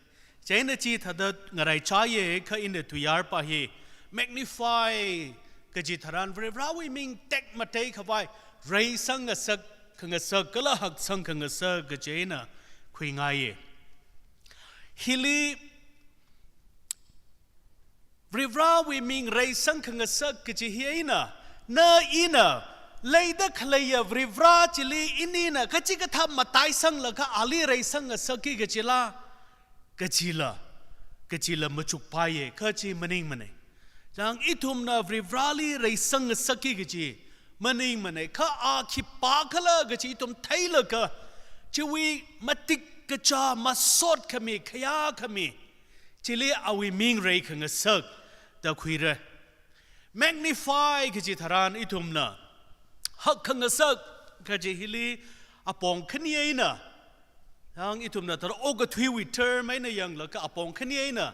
Chieina chithāda ngaraichāya, kha ina tuiyār pa hi, magnify kaji tharan Varivarawui ming tekmatei khavai reisang ngasak khangasak kala haksang khangasak kaji eina khuingaiya. Hili Varivarawui ming reisang khangasak kaji hi eina, na ina leida khaleiya Varivara chili inina kachikathā mataisanglaga ali reisang ngasakki kajila, kajila, kajila machukpaiya, kha chi maningmana. Chang ithumna Varivarali reisang ngasakki kaji maningmana. Kha a khipākhala kaji ithum theilaga, chiwui matik kachā masot khami, khayā khami, chili awui ming rei khangasak da khuira. Magnify kaji tharan ithumna hak khangasak kaji hili apong khani eina, yang ithumna thara okathuiwui term eina yanglaga apong khani eina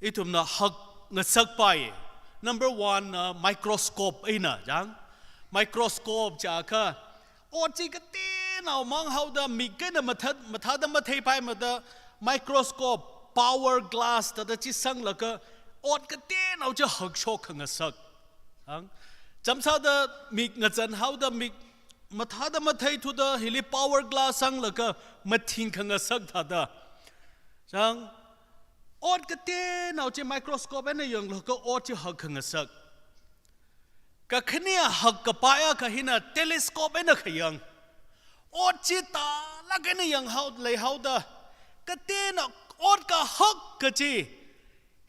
ithumna hak ngasakpai. Number one na microscope eina, yang microscope jiakha ot chi kateonao mang haoda mik eina mathā, mathāda matheipaimada microscope, power glass thāda chi sanglaga ot kateonao chi hakshok khangasak. Ang, chāmsāda mik ngazan haoda mik mathāda matheithuda hili power glass sanglaga mathing khangasak thāda. Chang, ot kateonao chi microscope eina yanglaga ot chi hak khangasak. Kakhane hak kapai akha hina telescope eina khayang. Ot chi tālāk eina yanghao, leihaoda, kateonao ot kahak kaji,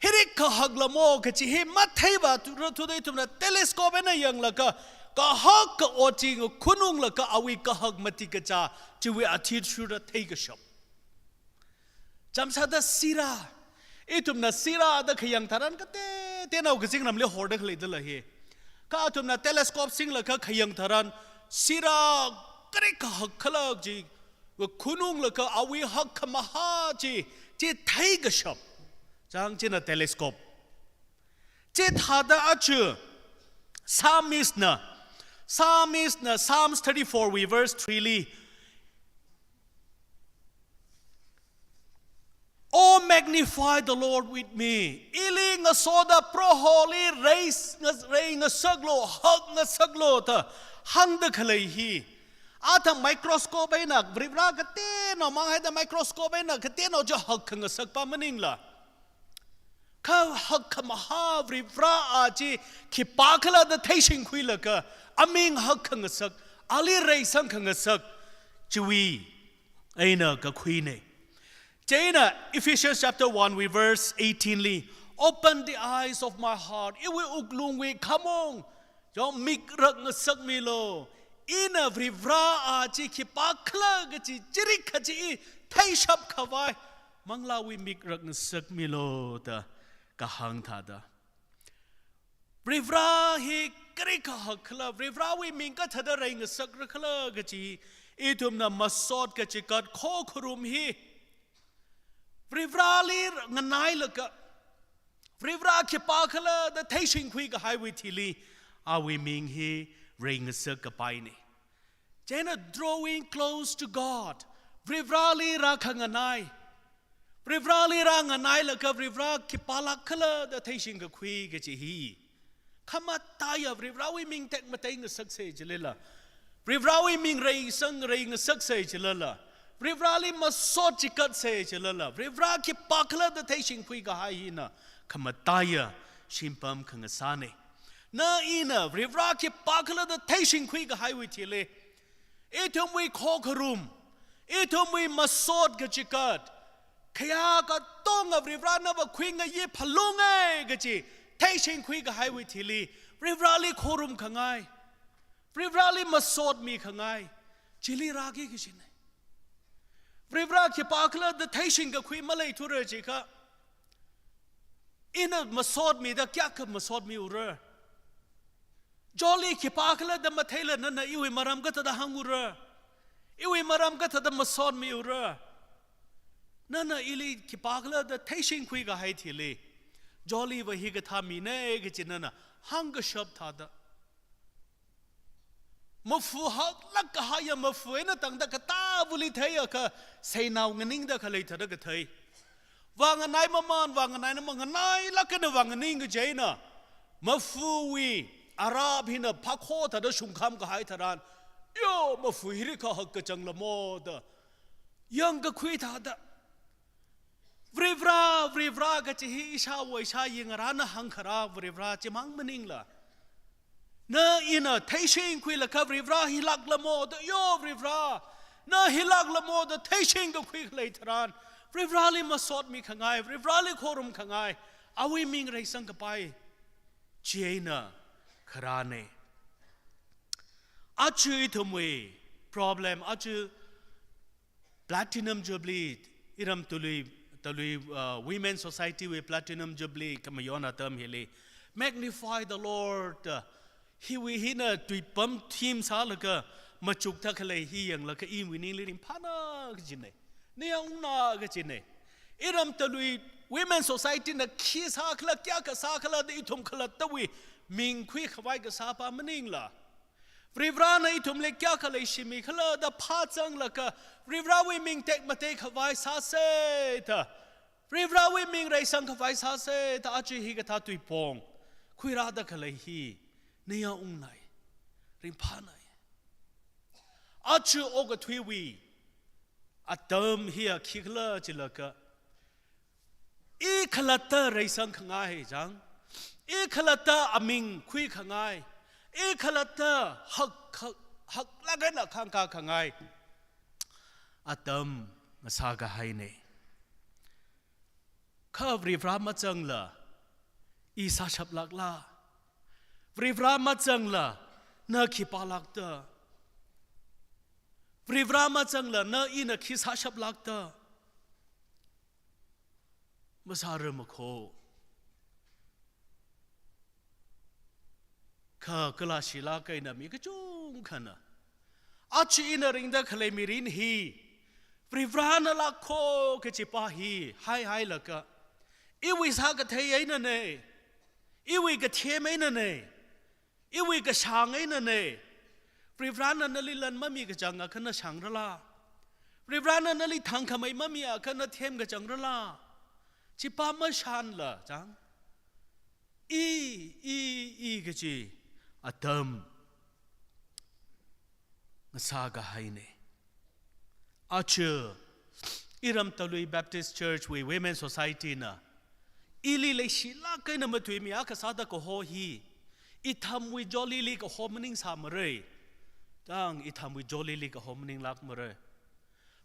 hiri kahak lamo kaji hi matheiva thura thuda ithumna telescope eina yanglaga, kahak ka ot chi ngakhununglaga awui kahak matik kachā chiwui athishurda theikashap. Chāmsāda sirā. Ithumna sirā da khayang tharan kateoteonao kazingramli horda khaleidala hi. Kha athumna telescope singlaga khayang tharan sirā kare kahak khala chi ngakhununglaga awui hak khamahā chi, chi theikashap. Chang china telescope. Chithāda aja Psalmist na, Psalmist na Psalms thirty-four wui verse three li, "Oh, magnify the Lord with me." Ili ngasoda Proholi rei, ngas-, rei ngasaklu, hak ngasaklu da hāngda khalei hi. Athang microscope eina, Varivara kateonao mang haida microscope eina kateonao chi hak khangasakpa maningla, kha hak khamahā Varivara a chi khipākhala da theishingkhuilaga, aming hak khangasak, ali reisang khangasak, chiwui eina kakhuina. Chieina Ephesians chapter one wui verse eighteen li, "Open the eyes of my heart." Iwui wuklungwui khamong, chong mik rak ngasakmilu. Ina Varivara a chi khipākhala kaji, chirikha chi i theishap khavai, manglāwui mik rak ngasakmilu da kahāng thāda. Varivara hi kare kahak khala, Varivarawui ming kathāda rei ngasakra khala kaji, ithumna masot kachikat khokharum hi Varivarali nganailaga, Varivara khipākhala da theishingkhui kahaiwui thili, awui ming hi rei ngasak kapaina. Chieina drawing close to God, Varivarali rākhanganai. Varivarali rānganailaga Varivara khipālāk khala da theishing kakhui kaji hi. Khamataiya Varivarawui ming tekmatei ngasaksei chilala, Varivarawui ming reisang rei ngasaksei chilala, Varivarali masot chikatsei chilala, Varivara khipākhala da theishingkhui kahai hina khamataiya shimpam khangasāna. Na ina Varivara khipākhala da theishingkhui kahaiwui thili, ithumwui khokharum, ithumwui masot kachikat, khayā katonga Varivarana va khuingayi phalunga kaji theishingkhui kahaiwui thili, Varivarali khorum khangai, Varivarali masot mikhangai, chili rāki kajina. Varivara khipākhala da theishing kakhui maleithura jiakha, ina masot mida kayākha masot miura? Jolly khipākhala da matheila nana iwui maram kathāda hāngura? Iwui maram kathāda masot miura? Nana ili khipākhala da theishingkhui kahai thili, Jolly va hikathā mina kaji nana hāngkashap thāda. Mafu haklāk kahaiya mafu eina tangda katāvali theiakha, seinao nganingda khalei thāda kathei. Vānganai mamān, vānganaina manganailāk eina vānganing kaji eina, mafuwui arap hina phakho thāda shungkham kahai tharan, yo, mafu hiri kahak kachang lamo da yangkakhui thāda. Varivara, Varivara kachi hi ishāwo ishāyi ngarāna hāngkharā Varivara chimang maningla, na ina theishingkhuilaga Varivara hilāklamo da, yo Varivara, na hilāklamo da theishingkakhui khalei tharan, Varivarali masotmi khangai, Varivarali khorumkhangai, awui ming reisangkapai chieina kharāne. Aja ithumwui problem, aja Platinum Jubilee, iram Talui, Talui, uh, Women Society wui Platinum Jubilee kamayon atam hili, Magnify the Lord, uh, hiwui hina tuipam theme sālaga machukta khalei hi yanglaga iwui ningli ringphāna kajine. Niyangna kajine. Iram Talui Women Society na khi sākhala, kayākha sākhala da ithum khalattawui ming khuikhavai kasā pa maningla, Varivarana ithumli kayākha leishimi khala da phāzanglaga, Varivarawui ming tekmateikhavai sāse da, Varivarawui ming reisangkhavai sāse da, aja hikathā tuipong khuirāda khalei hi niyangna, ringphāna. Aja okathuiwui atam hiya khikhala chilaga, i khalatta reisangkhangai chang, i khalatta aming khuikhangai, i khalatta hak, hak, haklāk eina khangkā khangai atam ngasākahaine. Kha Varivara mazangla, i sāshaplākla? Varivara mazangla, na khipālākta? Varivara mazangla, na ina khi sāshaplākta? Masāra makho. Kha kalāshilāk eina mi kachungkhana, aja ina ringda khalei mirin hi Varivarana lākho kachi pa hi haihailaga, iwui sākathei einane, iwui kathem einane, iwui kashāng einane. Varivarana nali lan mami kachang akha na shāngrala? Varivarana nali thangkhamei mami akha na them kachangrala? Chi pa mashānla chang, i, i, i kachi atam ngasākahaine. Aja iram Talui Baptist Church wui Women Society na ili leishilāk eina matuimi akha sāda kaho hi, ithumwui jolili kaho maningsāmara. Chang, ithumwui jolili kaho maninglākmara.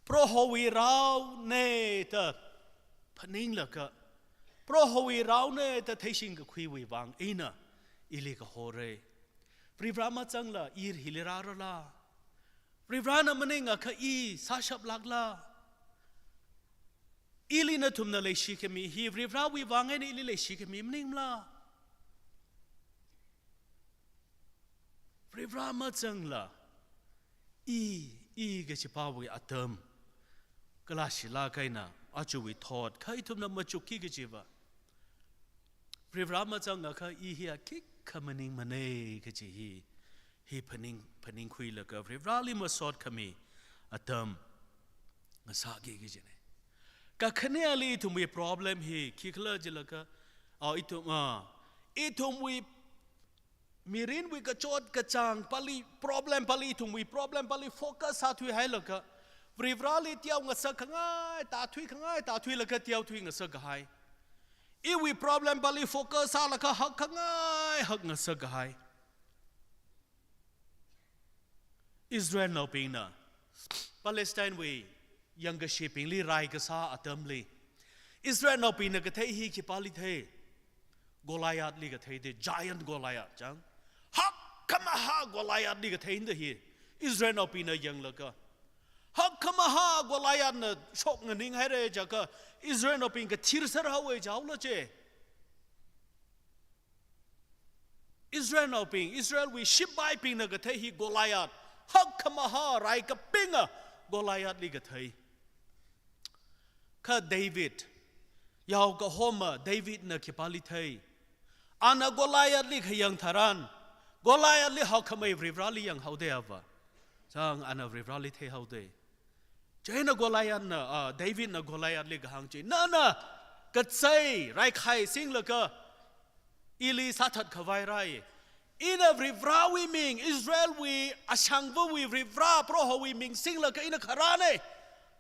Prohowui raone da phaninglaga, Prohowui raone da theishingkakhuiwui vang eina ili kahora. Varivara mazangla i hili rārala? Varivarana maningakha i sāshaplākla? Ili nathumna leishikhami hi Varivarawui vang eina ili leishikhami maningmala? Varivara mazangla, i, i kachi pawui atam kalāshilāk eina, ajawui thot kha ithumna machukki kachiva, Varivara mazangakha i hiya khikha maningmana kachi hi, hi phaning, phaningkhuilaga Varivarali masotkhami atam ngasāki kachine. Kakhaneli ithumwui problem hi khikhala jilaga, ah, ithum, ah, ithumwui mirinwui kachot kachāng pali, problem pali, ithumwui problem pali focus sāthuihailaga, Varivarali teongasakkhangai tāthuikhangai tāthuilaga teothuingasakkahai. Iwui problem pali focus sālaga hakkhangai hakngasakkahai. Israelnaobingna Palestinewui yangkashibingli rai kasā atamli, Israelnaobingna kathei hi khipāli thei? Goliathli kathei, the giant Goliath chang. Hakkhamahā Goliathli katheida hi Israelnaobingna yanglaga, hakkhamahā Goliathna shoknganing haira jiakha Israelnaobing kathir serhaowa jihaola je. Israelnaobing, Israelwui sipaibingna kathei hi Goliath, hakkhamahā rai kapinga Goliathli kathei. Kha David, yao kahoma Davidna khipāli thei? Ana Goliathli khayang tharan, Goliathli haokhamei Varivarali yanghaoda ava. Chang, ana Varivarali theihaoda. Chieina Goliathna, ah, Davidna Goliathli kahāng chi, nana kachei raikhai singlaga ili sāthatkhavai rai. Ina Varivarawui ming, Israelwui ashangvawui Varivara Prohowui ming singlaga ina kharāne.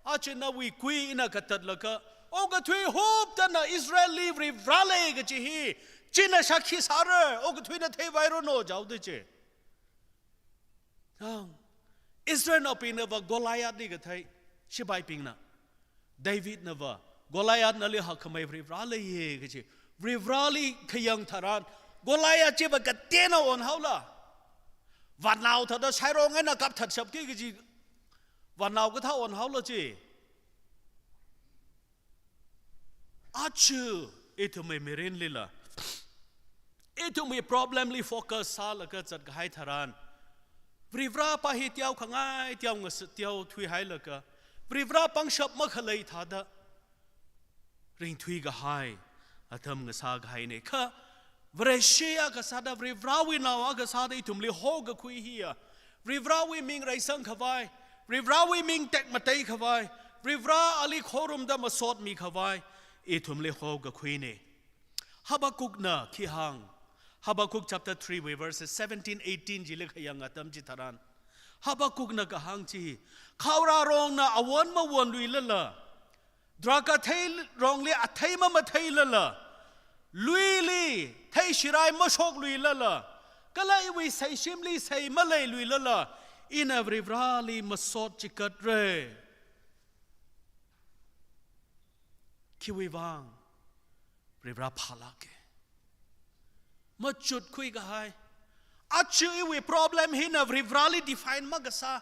Aja nawui kui ina katatlaga, okathui huptana Israelli Varivara lei kaji hi, china shākhi sāra, okathuina theivai rano jaoda chi. Ang, Israelnaobingnava Goliathli kathei, shipaibingna. Davidnava, Goliath nali hakkhamei Varivara leiya kaji. Varivarali khayang tharan, Goliath chiva kateonao onhaola. Vānao thāda shairong eina kapthatshapki kaji. Vānao kathā onhaola chi. Aja, ithumwui mirinlila, ithumwui problemli focus sālaga zatkahai tharan, Varivara pa hi teokhangai, teongasak, teothuihailaga, Varivara pangshap makhalei thāda ringthuikahai atam ngasākahaina. Kha Vareshi akha sāda, Varivarawui nao akha sāda ithumli hokakhui hiya, Varivarawui ming reisangkhavai, Varivarawui ming tekmateikhavai, Varivara ali khorumda masotmikhavai, ithumli hokakhuina. Habakkukna khi hāng, Habakkuk chapter three wui verses seventeen, eighteen chili khayang atam chitharan, Habakkukna kahāng chi, khaorarongna awon mawonluilala, drakha theirongli athei mamatheilala, luili theishirai mashokluilala, kala iwui seishimli sei maleiluilala, ina Varivarali masot chikatra. Khiwui vang? Varivara phālāka. Machutkhuikahai. Aja iwui problem hina Varivarali define makasā.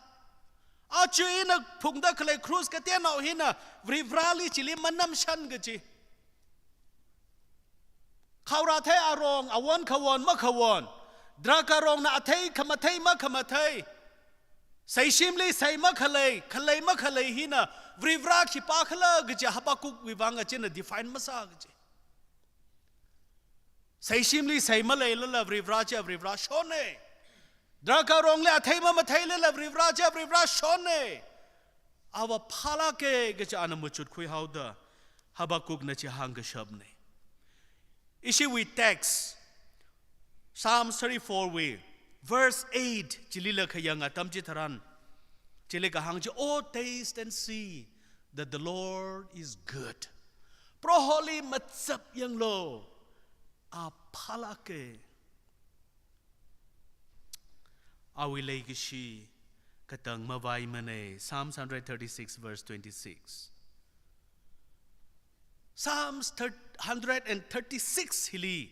Aja ina phungda khalei krus kateonao hina Varivarali chili manamshan kaji. Khaora thei arong, awon khawon makhawon, drakharongna athei khamathei makhamathei, seishimli sei makhalei, khalei makhalei hina Varivara khipākhala kaji Habakkukwui vang achina define masā kaji. Seishimli sei maleilala Varivara chi Varivara shonna. Drakharongli athei mamatheilala Varivara chi Varivara shonna. Ava phālāka kaji ana machutkhuihaoda Habakkukna chi hāngkashapna. Ishiwui text, Psalms thirty-four wui, verse eight chilila khayang atam chitharan, chili kahāng chi, "Oh, taste and see that the Lord is good." Proholi machap yanglu, a phālāka. Awui leikashi katang mavaimana, Psalms hundred thirty-six verse twenty-six. Psalms thir-, hundred and thirty-six hili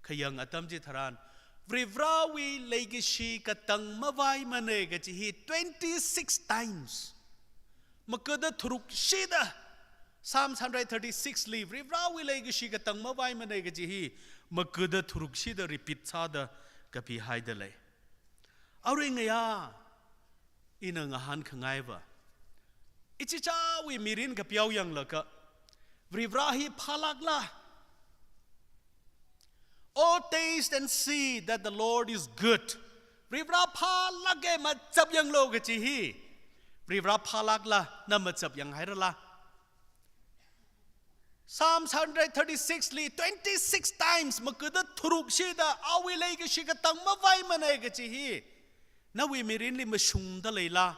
khayang atam chitharan, Varivarawui leikashi katang mavaimana kaji hi twenty-six times. Makada tharukshida, Psalms hundred thirty-six li, Varivarawui leikashi katang mavaimana kaji hi, makada tharukshida repeat sāda kapihaida lei. Arui ngayā, ina ngahānkhangaiva, ichichāwui mirin kapeo yanglaga, Varivara hi phālākla? "Oh, taste and see that the Lord is good." Varivara phālāka, machap yanglu kaji hi. Varivara phālākla, na machap yanghairala? Psalms hundred thirty-six li twenty-six times makada tharukshida awui leikashi katang mavaimana kaji hi nawui mirinli mashungda leila?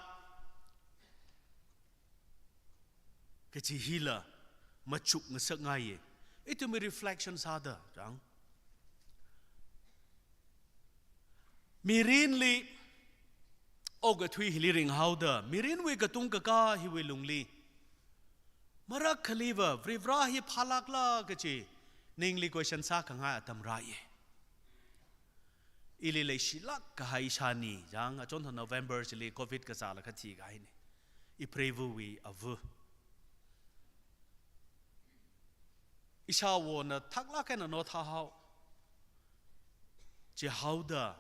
Kaji hila machuk ngasakngaiya. Ithumwui reflection sāda, chang. Mirinli, okathui hili ringhaoda, mirinwui katung kakā hiwui lungli, marakkhaliva Varivara hi phālākla kaji ningli question sākhangai atam rāya. Ili leishilāk kahai ishāni, chang, achonthang November chili covid kazālaga thikahaina. Ipreiva̱wui ava̱. Ishāvona thaklāk eina naothāhao. Chihaoda,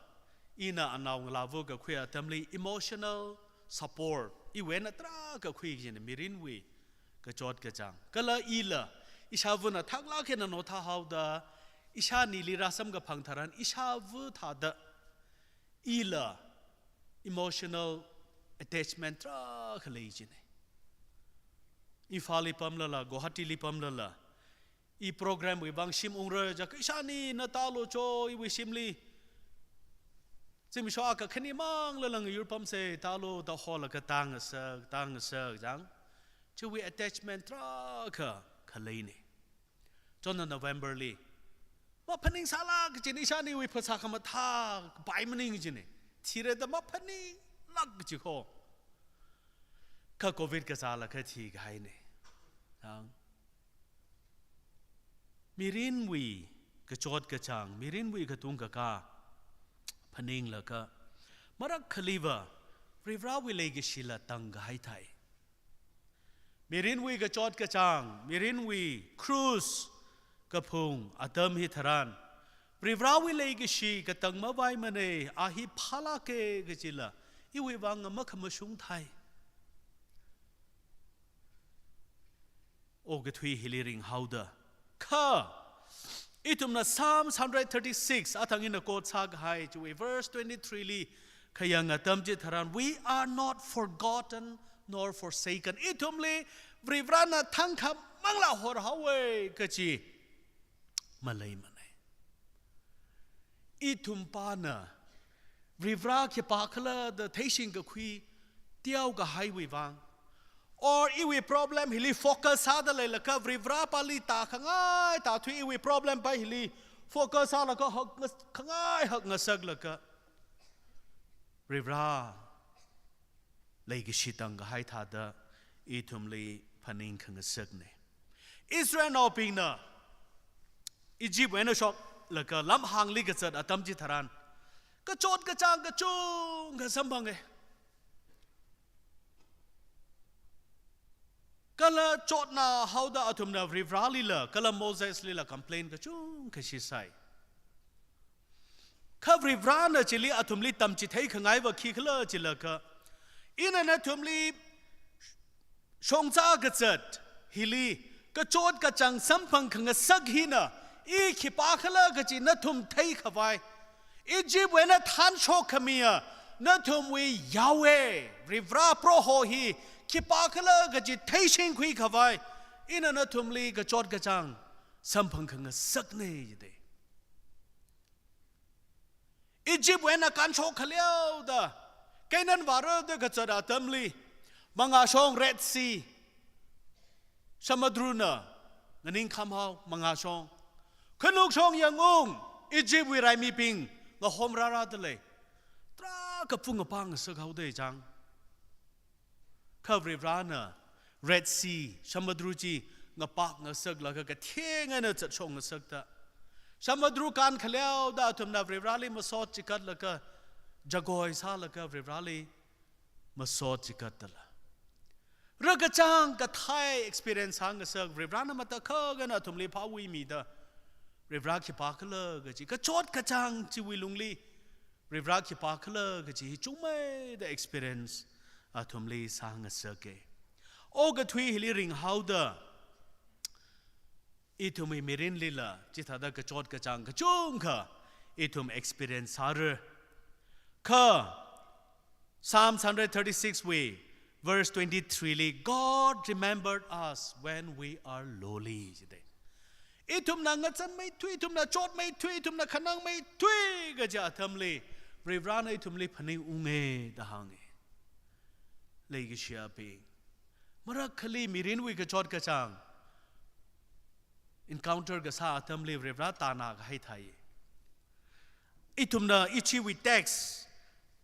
ina anaongalāva̱ kakhui atamli emotional support iwui eina tarākha khui kajina mirinwui kachot kachāng. Kala ila, ishāva̱na thaklāk eina naothāhaoda, ishānili rāsamkaphang tharan, ishāva̱ thāda, ila emotional attachment tarākha lei jina. Imphalli pamlala, Guwahatili pamlala, i program wui vang shim ungra jiakha ishānina tālu cho, iwui shimli. Zimiksho akha khani manglala ngayur pamsa tālu da holaga tāngasak, tāngasak chang. Chiwui attachment tarākha khaleina. Chona November li maphaningsāla kajina, ishāniwui phasā khamathā kapai maning jina. Thira da maphaningla kaji kho. Kha covid kazālaga thikahaina. Ang mirinwui kachot kachāng, mirinwui katung kakā phaninglaga, marak khaliva Varivarawui leikashila tangkahai thai. Mirinwui kachot kachāng, mirinwui krus kaphung atam hitharan, Varivarawui leikashi katang mavaimana, a hi phālāka kajila, iwui vang makhamashung thai. Okathui hili ringhaoda. Kha, ithumna Psalms hundred thirty-six, athang ina quote sākahai chiwui verse twenty-three li khayang atam chitharan, "We are not forgotten nor forsaken." Ithumli Varivarana thangkhamangla horhaowa kaji maleimana. Ithum pana Varivara khipākhala da theishing kakhui teokahaiwui vang, or iwui problem hili focus sāda leilaga Varivara pali tākhangai, tāthui iwui problem pa hili focus sālaga hak ngas-, khangai hakngasaklaga, Varivara leikashi tangkahai thāda ithumli phaningkhangasakna. Israelnaobingna Egyptwui eina shoklaga lamhāngli kazat atam chitharan, kachot kachāng kachungkha samphanga. Kala chotna haoda athumna Varivaralila, kala Moseslila complain kachungkha shisai. Kha Varivarana chili athumli tamchithei khangaiva khikhala chilaga, ina nathumli shongza kazat hili kachot kachāng samphang khangasak hina, i khipākhala kaji nathum theikhavai, Egyptwui eina thanshokkhamiya nathumwui Yahweh, Varivara Proho hi khipākhala kaji theishingkhui khavai, ina nathumli kachot kachāng samphang khangasakna jida. Egyptwui eina kanshok khaleoda, Canaan vāra da kazat atamli, mangāshong Red Sea, Samudruna nganingkhamhao, mangāshong. Khanukshong yangung, Egyptwui raimibing ngahom rārada lei. Tarākha phungapang ngasakhaoda chang. Kha Varivarana Red Sea, Samudru chi ngapakngasaklaga katheng eina zatshokngasakta, Samudru kān khaleoda athumna Varivarali masot chikatlaga, jagoi sālaga Varivarali masot chikatdala, rakachāng kathei experience sāngasak, Varivarana matakhak eina athumli phāwui mida, Varivara khipākhala kaji, kachot kachāng chiwui lungli Varivara khipākhala kaji hi chungmeida experience athumli sāngasaka. Okathui hili ringhaoda, ithumwui mirinlila chithāda kachot kachāng kachungkha ithum experience sāra. Kha Psalms hundred thirty-six wui verse twenty-three li, "God remembered us when we are lowly," jida. Ithumna ngazanmeithui, ithumna chotmeithui, ithumna khanangmeithui kaja atamli, Varivarana ithumli phaningunga da hānga. Leikashiyabing, marakhali mirinwui kachot kachāng encounter kasā atamli Varivara tāna kahai thai. Ithumna ichiwui text,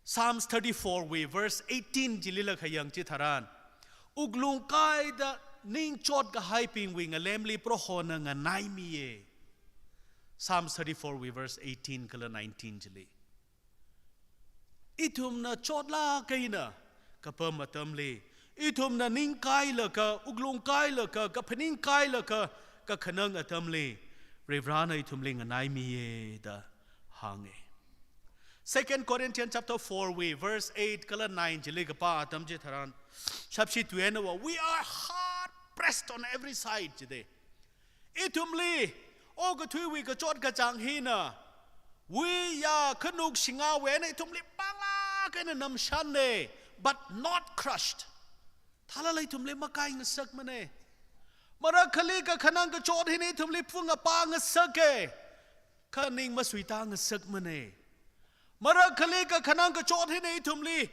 Psalms thirty-four wui verse eighteen chilila khayang chitharan, wuklung kaida ningchot kahaibingwui ngalemli Prohona nganaimiya. Psalms thirty-four wui verse eighteen kala nineteen chili. Ithumna chotlāk eina kapam atamli, ithumna ningkailaga, wuklung kailaga, kaphaning kailaga kakhanang atamli, Varivarana ithumli nganaimiya da hānga. Second Corinthians chapter four wui verse eight kala nine chili kapā atam chitharan, shapshi tuienava, "We are hard pressed on every side," jida. Ithumli okathuiwui kachot kachāng hina, wui ya khanuk shingawui eina ithumli panglāk eina namshanna, but not crushed. Thalala ithumli makaingasakmana. Marakhali kakhanang kachot hina ithumli phungapangasaka, kha ning masuitāngasakmana. Marakhali kakhanang kachot hina ithumli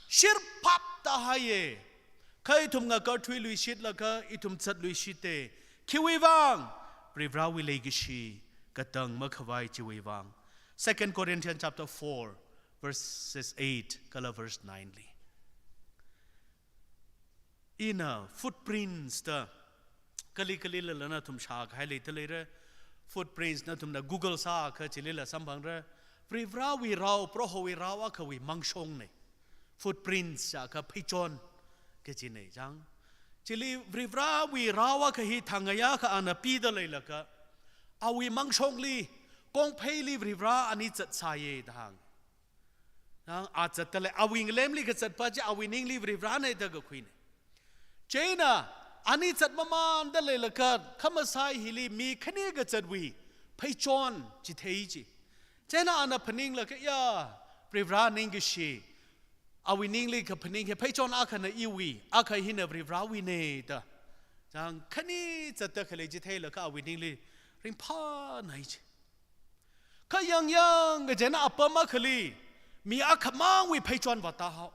shirphap tāhaiya. Kha ithum ngakarthuiluishitlaga ithum zatluishitta. Khiwui vang? Varivarawui leikashi katang makhavai chiwui vang. Second Corinthians chapter four, verses eight kala verse nine li. Ina footprints da kali kalilala nathum shākahai leida leira. Footprints nathumna Google sākha chilila samphangra. Varivarawui rao, Prohowui rao akhawui mangshongna. Footprints jiakha pheichon kajina chang. Chili Varivarawui rao akha hi thangayā akha ana pida leilaga, awui mangshongli, kongpheili Varivara ani zatsāya da hāng. Nang a zatda lei, awui ngalemli kazatpa chi awui ningli Varivarana da kakhuina. Chieina, ani zatmamanda leilaga, khamasai hili mi khani kazatwui pheichon chithei chi. Chieina ana phaninglaga, ya, Varivara ningkashi, awui ningli kaphaning hi pheichon akhana iwui, akha hina Varivarawuina da. Chang khani zatda khalei chi theilaga awui ningli ringphānai chi. Kha yang yang kajina apam akhali, mi akhamangwui pheichon vātāhao.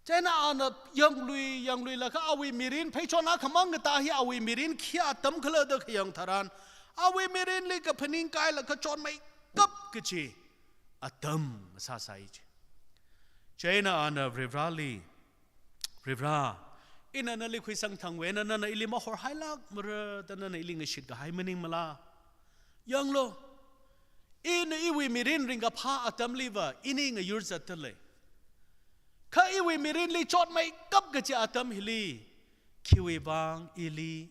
Chieina ana yanglui, yangluilaga awui mirin pheichon akhamang katā hi awui mirin khi atam khala da khayang tharan, awui mirinli kaphaning kailaga chonmeikap kachi atam sāsai chi. Chieina ana Varivarali, Varivara, ina nali khuisang thangwui eina nana ili mahorhailākmara da nana ili ngashitkahai maningmala? Yanglu, ina iwui mirin ringkaphā atamliva ini ngayur zatda lei. Kha iwui mirinli chotmeikap kachi atam hili, khiwui vang ili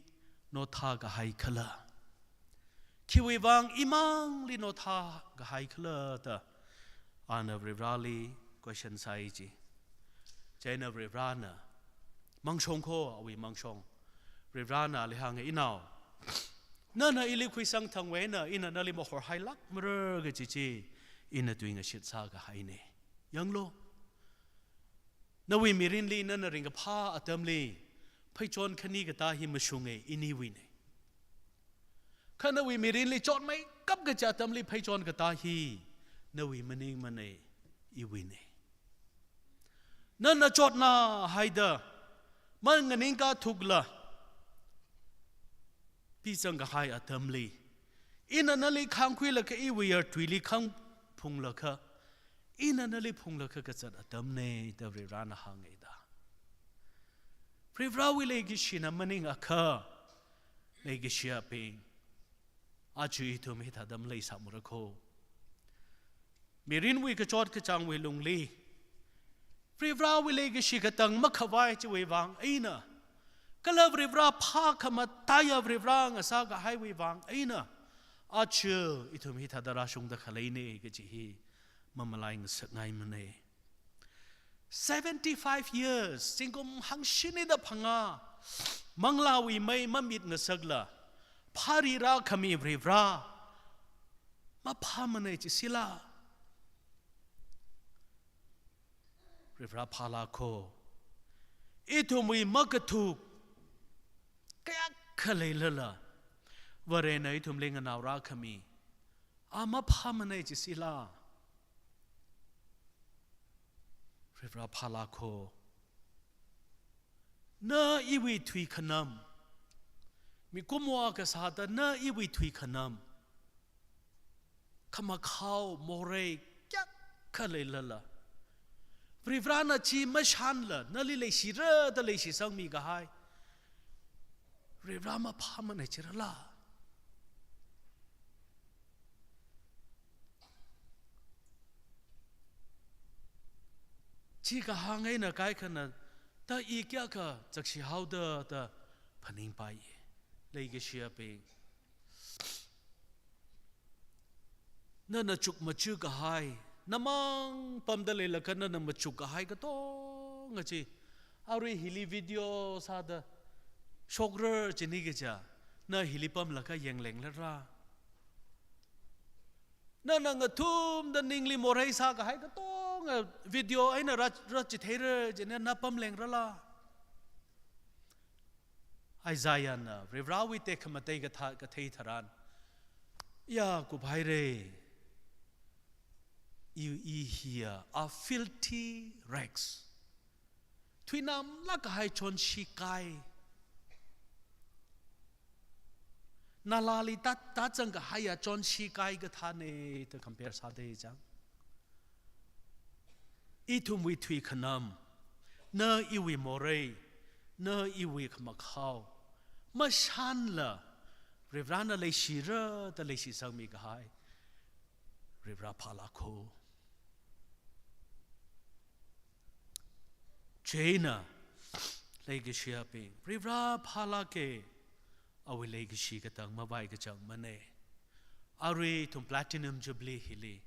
nothākahai khala? Khiwui vang imangli nothākahai khala da ana Varivarali question sāi chi. Chieina Varivarana, mangshong kho, awui mangshong. Varivarana ali hānga, inao, nana ili khuisang thangwui eina ina nali mahorhailākmara kaji chi ina tui ngashit sākahaina. Yanglu, nawui mirinli nana ringkaphā atamli pheichon khani katā hi mashunga, iniwuina. Kha nawui mirinli chotmeikap kachi atamli pheichon katā hi nawui maningmana, iwuina. Nana chotnā haida, manganingkā thukla, pizang kahai atamli, ina nali khangkhuilaga iwui yartuili khangphunglaga, ina nali phunglaga kazat atamna da Varivarana hānga da. Varivarawui leikashina maningakha, leikashiyabing, aja ithum hithāda maleisāmara kho. Mirinwui kachot kachāngwui lungli, Varivarawui leikashi katang makhavai chiwui vang eina, kala Varivara phākhamataiya Varivara ngasākahaiwui vang eina, aja ithum hithāda rāshungda khaleina kaji hi mamalai ngasakngaimana. Seventy-five years, zingkum hangshini da phangā, manglāwui mei mamit ngasakla, phāri rākhami Varivara maphāmana jisila? Varivara phālāk kho. Ithumwui makathuk kayākha leilala, Varena ithumli nganao rākhami, a maphāmana jisila? Varivara phālāk kho. Na iwui thuikhanam, mikumo akha sāda na iwui thuikhanam, khamakhao morei kayākha leilala, Varivarana chi mashānla, nali leishira da leishisangmi kahai Varivara maphāmana jirala? Chi kahāng eina kaikhana, ta i kayākha zakshi haoda da phaningpai. Leikashiyabing, nana chukmajā kahai, namang pamda leilaga nana machuk kahai katonga chi, arui hili video sāda shokrar chini kaja, na hili pamlaga yanglenglara? Nana ngathumda ningli morei sākahai katonga video eina rā, rāchitheirar jina na pamlengrala? Isaiahna Varivarawui tekhamatei kathā, kathei tharan, ya kuphaira, i, i hiya a filthy rags. thuinamlāk kahai chonshi kai, nalāli tat, tatzang kahaiya chonshi kai kathāna da compare sāda chang. Ithumwui thuikhanam, na iwui morei, na iwui khamakhao mashānla, Varivarana leishira da leishisangmi kahai Varivara phālāka. Chieina leikashiyabing, Varivara phālāka, awui leikashi katang mavai kachangmana. Arui ithum Platinum Jubilee hili,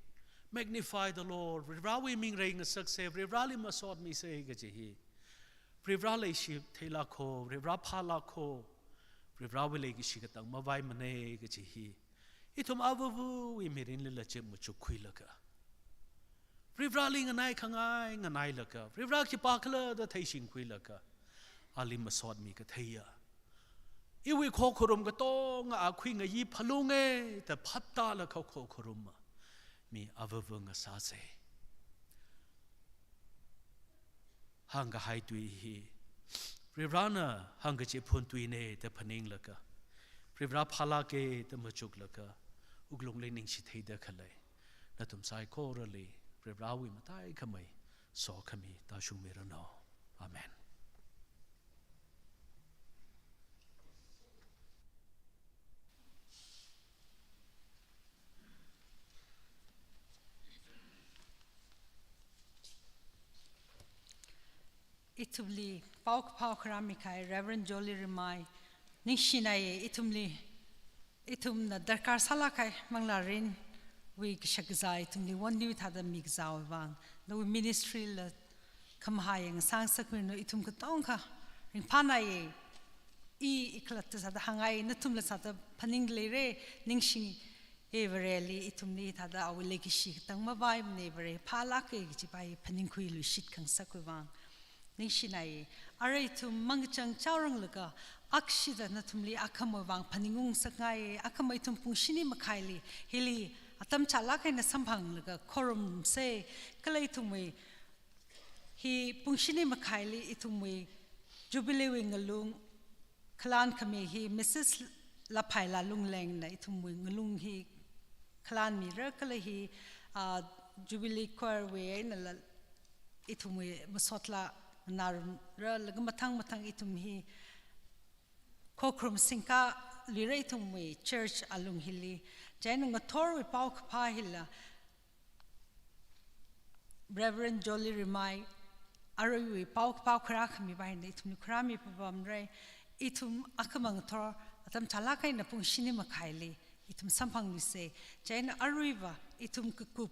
magnify the Lord, Varivarawui ming reingasaksa, Varivarali masotmisa kaji hi, Varivara leishi theilāka, Varivara phālāka, Varivarawui leikashi katang mavaimana kaji hi ithum avāvawui mirinlila chip machukkhuilaga, Varivarali nganaikhangai nganailaga, Varivara khipākhala da theishingkhuilaga, ali masotmi katheiya, iwui khokharum katonga a khuingayi phalunga da phaptālaga khokharum mi avāva ngasāsa. Hāngkahai tui hi Varivarana hāngkachi phun tuina da phaninglaga, Varivara phālāka da machuklaga, wuklungli ningshi theida khalei nathum saikorali Varivarawui mataikhamei sokhami tāshungmiranu. Amen. Ithumli paokaphā kharāmi kahai Reverend Jolly Rimai, ningshinaya ithumli, ithumna darkar sālāk kahai manglārinwui kashakazā ithumli wonli thāda mikazāwui vang, nawui ministry la khamahā yangsāngasakmira, ithum katonga ringphānaya. I, i khalatta sāda hāngngai, nathumla sāda phaningda leira, ningshinga Vareli, ithumli thāda awui leikashi katang mavaimana, Vare phālāka kaji pai phaningkhuiluishit khangasakwui vang ningshinaya. Arui ithum mangkachang chaoranglaga, akshida nathumli akhamawui vang phaningungngasakngaiya, akhama ithum pung shini makhaili hili atam chālāk eina samphanglaga khorumsa, kala ithumwui hi pung shini makhaili ithumwui Jubilee wui ngalung khalān khami hi Missus Laphaila Lunglengna ithumwui ngalung hi khalānmira, kala hi, ah, Jubilee Choir wui einala ithumwui masot la nganārumra, laga mathang mathang ithum hi khokharum singkaluira ithumwui church alung hili. Chieina ngathorwui paokaphā hila Reverend Jolly Rimai aruiwui paokaphā kharā khami pai eina ithumli kharāmi papamra. Ithum akhama ngathor atam chālāk eina pung shini makhaili ithum samphangluisa. Chieina aruiva ithum kakup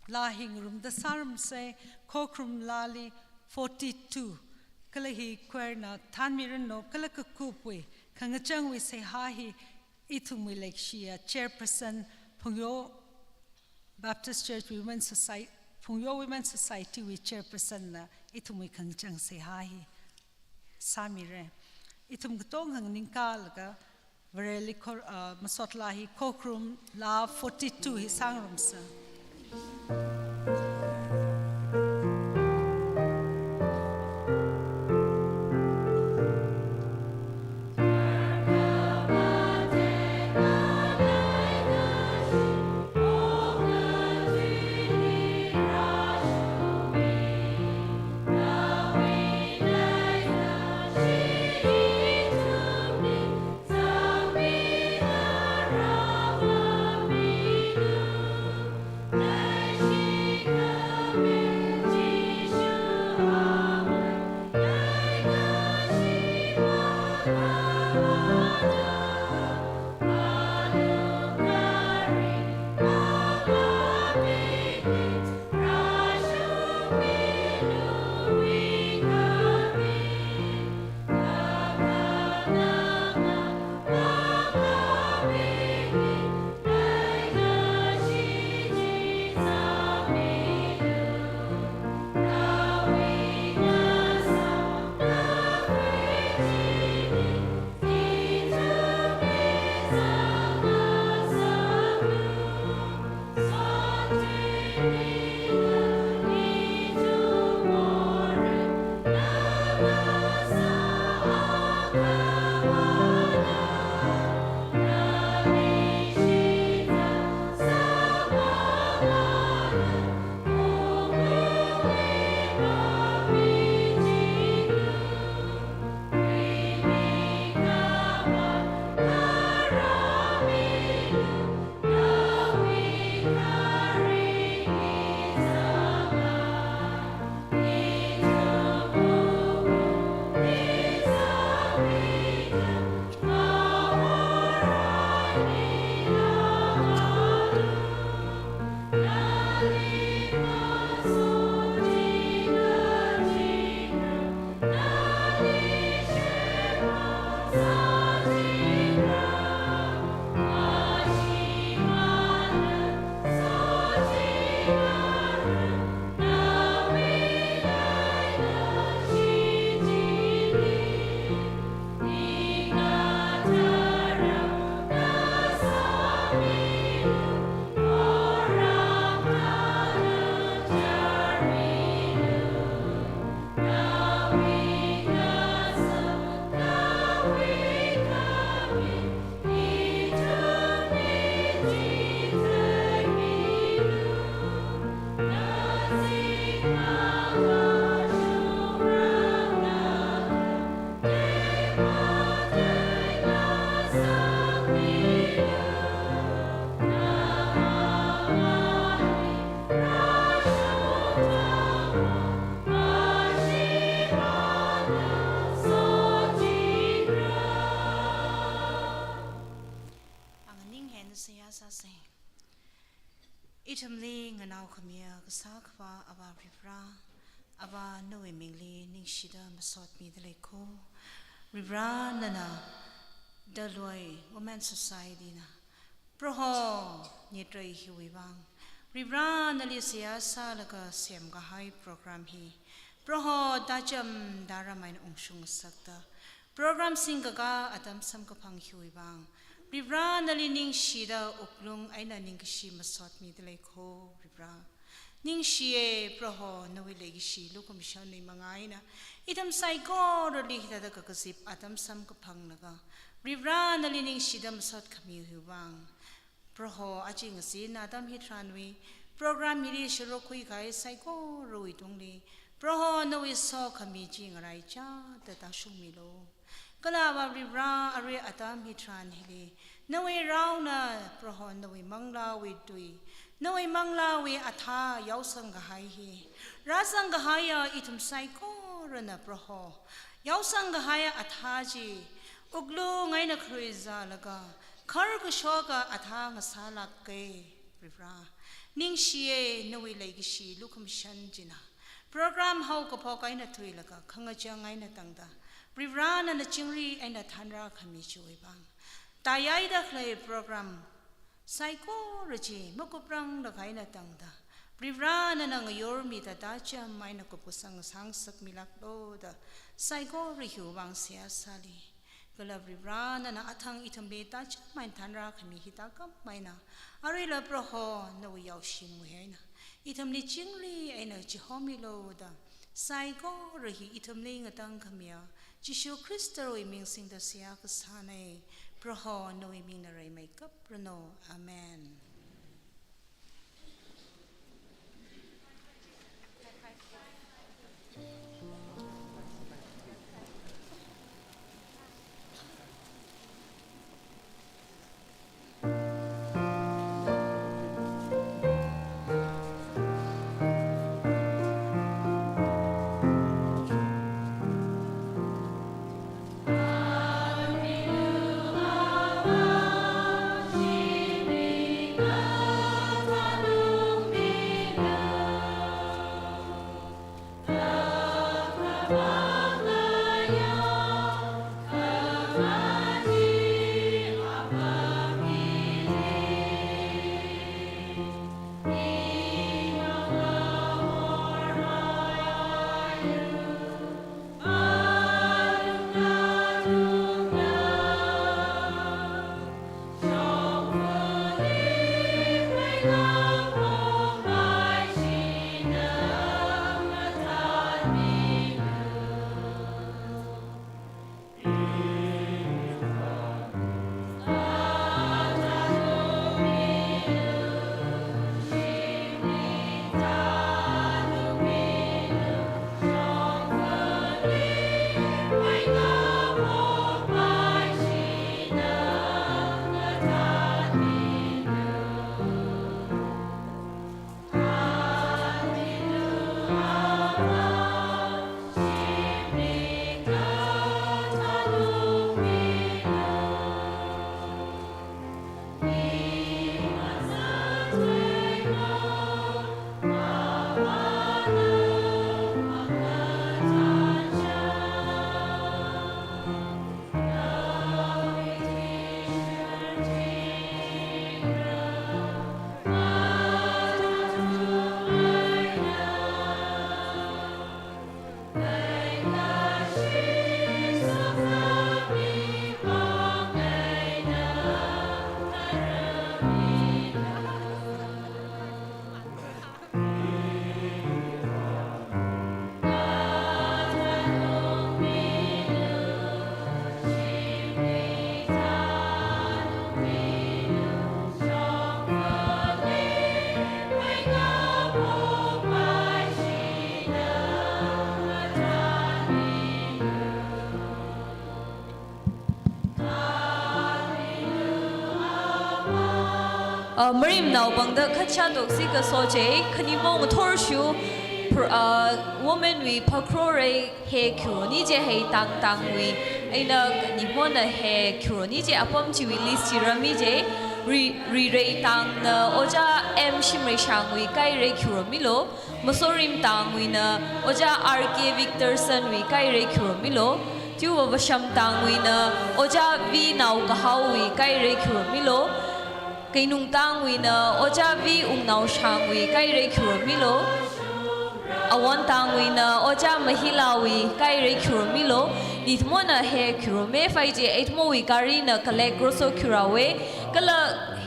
laa hi ngarumda sārumsa, khokharum laali forty-two, kala hi choir na thānmiranu, kala kakupwui khangachangwui seihā hi ithumwui leikashiya chairperson, Phungyo Baptist Church Women Society, Phungyo Women Society wui chairperson na ithumwui khangachang seihā hi sāmira. Ithum katonga nganingkalaga Vareli khor-, ah, masot laa hi khokharum laa forty-two hi sāngarumsa. Anganinghen seihā sāsa. Ithumli nganao khamiya kasā akhava Avā Varivara, Avā nawui mingli ningshida masotmida leiko. Varivara nana, daloi Women Society na, Proho nitrei hiwui vang, Varivara nali seihā sālaga semkahai program hi, Proho tacham tharam eina ungshung ngasakta, program singkakā atam samkaphang hiwui vang, Varivara nali ningshida wuklung eina ningkashi masotmida leiko, Varivara. Ningshiye Proho, nawui leikashi lukhamashanwui manga eina ithum saikorali hithāda kakazip atam samkaphang laga, Varivara nali ningshida masot khami hiwui vang, Proho, aja ngazin atam hitharanwui program hili sharuk khuikahai saikorawui tungli, Proho, nawui sokhami chi ngaraichāda tāshungmilu. Kala Avā Varivara, arui atam hitharan hili, nawui raona, Proho, nawui manglāwui tui, nawui manglāwui athā yaosang kahai hi, rāzang kahaiya ithum saikorana, Proho, yaosang kahaiya athā chi wuklung eina khuizālaga, khar kashoka athā ngasālāke, Varivara. Ningshiye, nawui leikashi lukhamashan china, program haokaphok eina thuilaga khangachang eina tangda, Varivara nana chingri eina thanrā khami chiwui vang, tāyaida khalei program saikora chi makuprang laga eina tangda, Varivara nana ngayurmida tacham eina kupkasang sāngasakmilāklu da, saikora hiwui vang seihā sāli. Kala Varivara nana athang ithumli tacham eina thanrā khami hi tākam eina, aruila Proho, nawui yaoshimwui eina ithumli chingri eina chihomilu da, saikora hi ithumli ngatang khamiya Jishu Khristawui ming singda seihā kasānei. Proho, nawui mingna reimeikap ranu. Amen. Uh, marimnao bangda khatshatoksi kaso je, khanimo ngathor shu, pr- uh, women wui phakrorei he khironi je hei tangtangwui, eina khanimona he khironi je apam chiwui list chi rāmi je, ri, rirei tangna Oja M Shimreishangwui kairei khiromilo, masorim tangwuina Oja R K Victorson wui kairei khiromilo, chiuwa vasham tangwuina Oja V Naokahaowui kairei khiromilo, keinung tangwuina Oja V Wungnaoshangwui kairei khiromilo, awon tangwuina Oja Mahilawui kairei khiromilo, nithumona he khirome phai je, ithumowui garina collect roso khirāwe, kala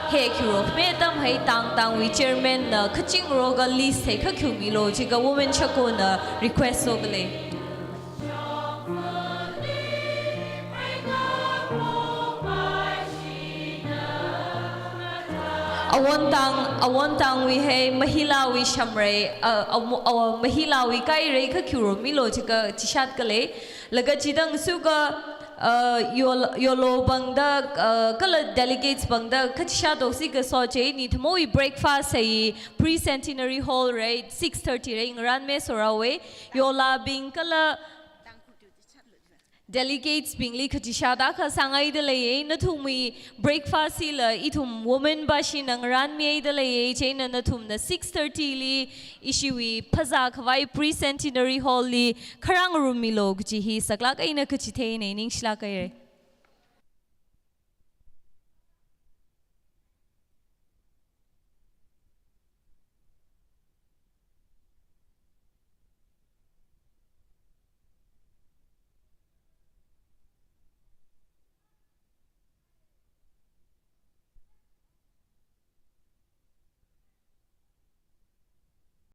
he khirome tam hei tangtangwui chairman na kaching roga list hei kha khumilo, chiga women shakona request so kale. Awon tang, awon tangwui hei Mahilawui shamrei, uh, uh, uh, Mahilawui kairei kha khiromilo, chiga chishat kale. Laga chidang suga, uh, yol, yolo bangda, uh, kala delegates bangda kachishatoksi kaso je, nithumowui breakfast hei pre-centenary hall rei six thirty rei ngaranmi sorāwe, yolabing kala delegates bingli kachishat akha sāngaida leiye, nathumwui breakfast hila ithum women bashina ngaranmida leiye, chieina nathumna six thirty li ishiwui phazā khavai pre-centenary hall li kharā ngarumilo kaji hi saklāk eina kachitheine, ningshilāk haire.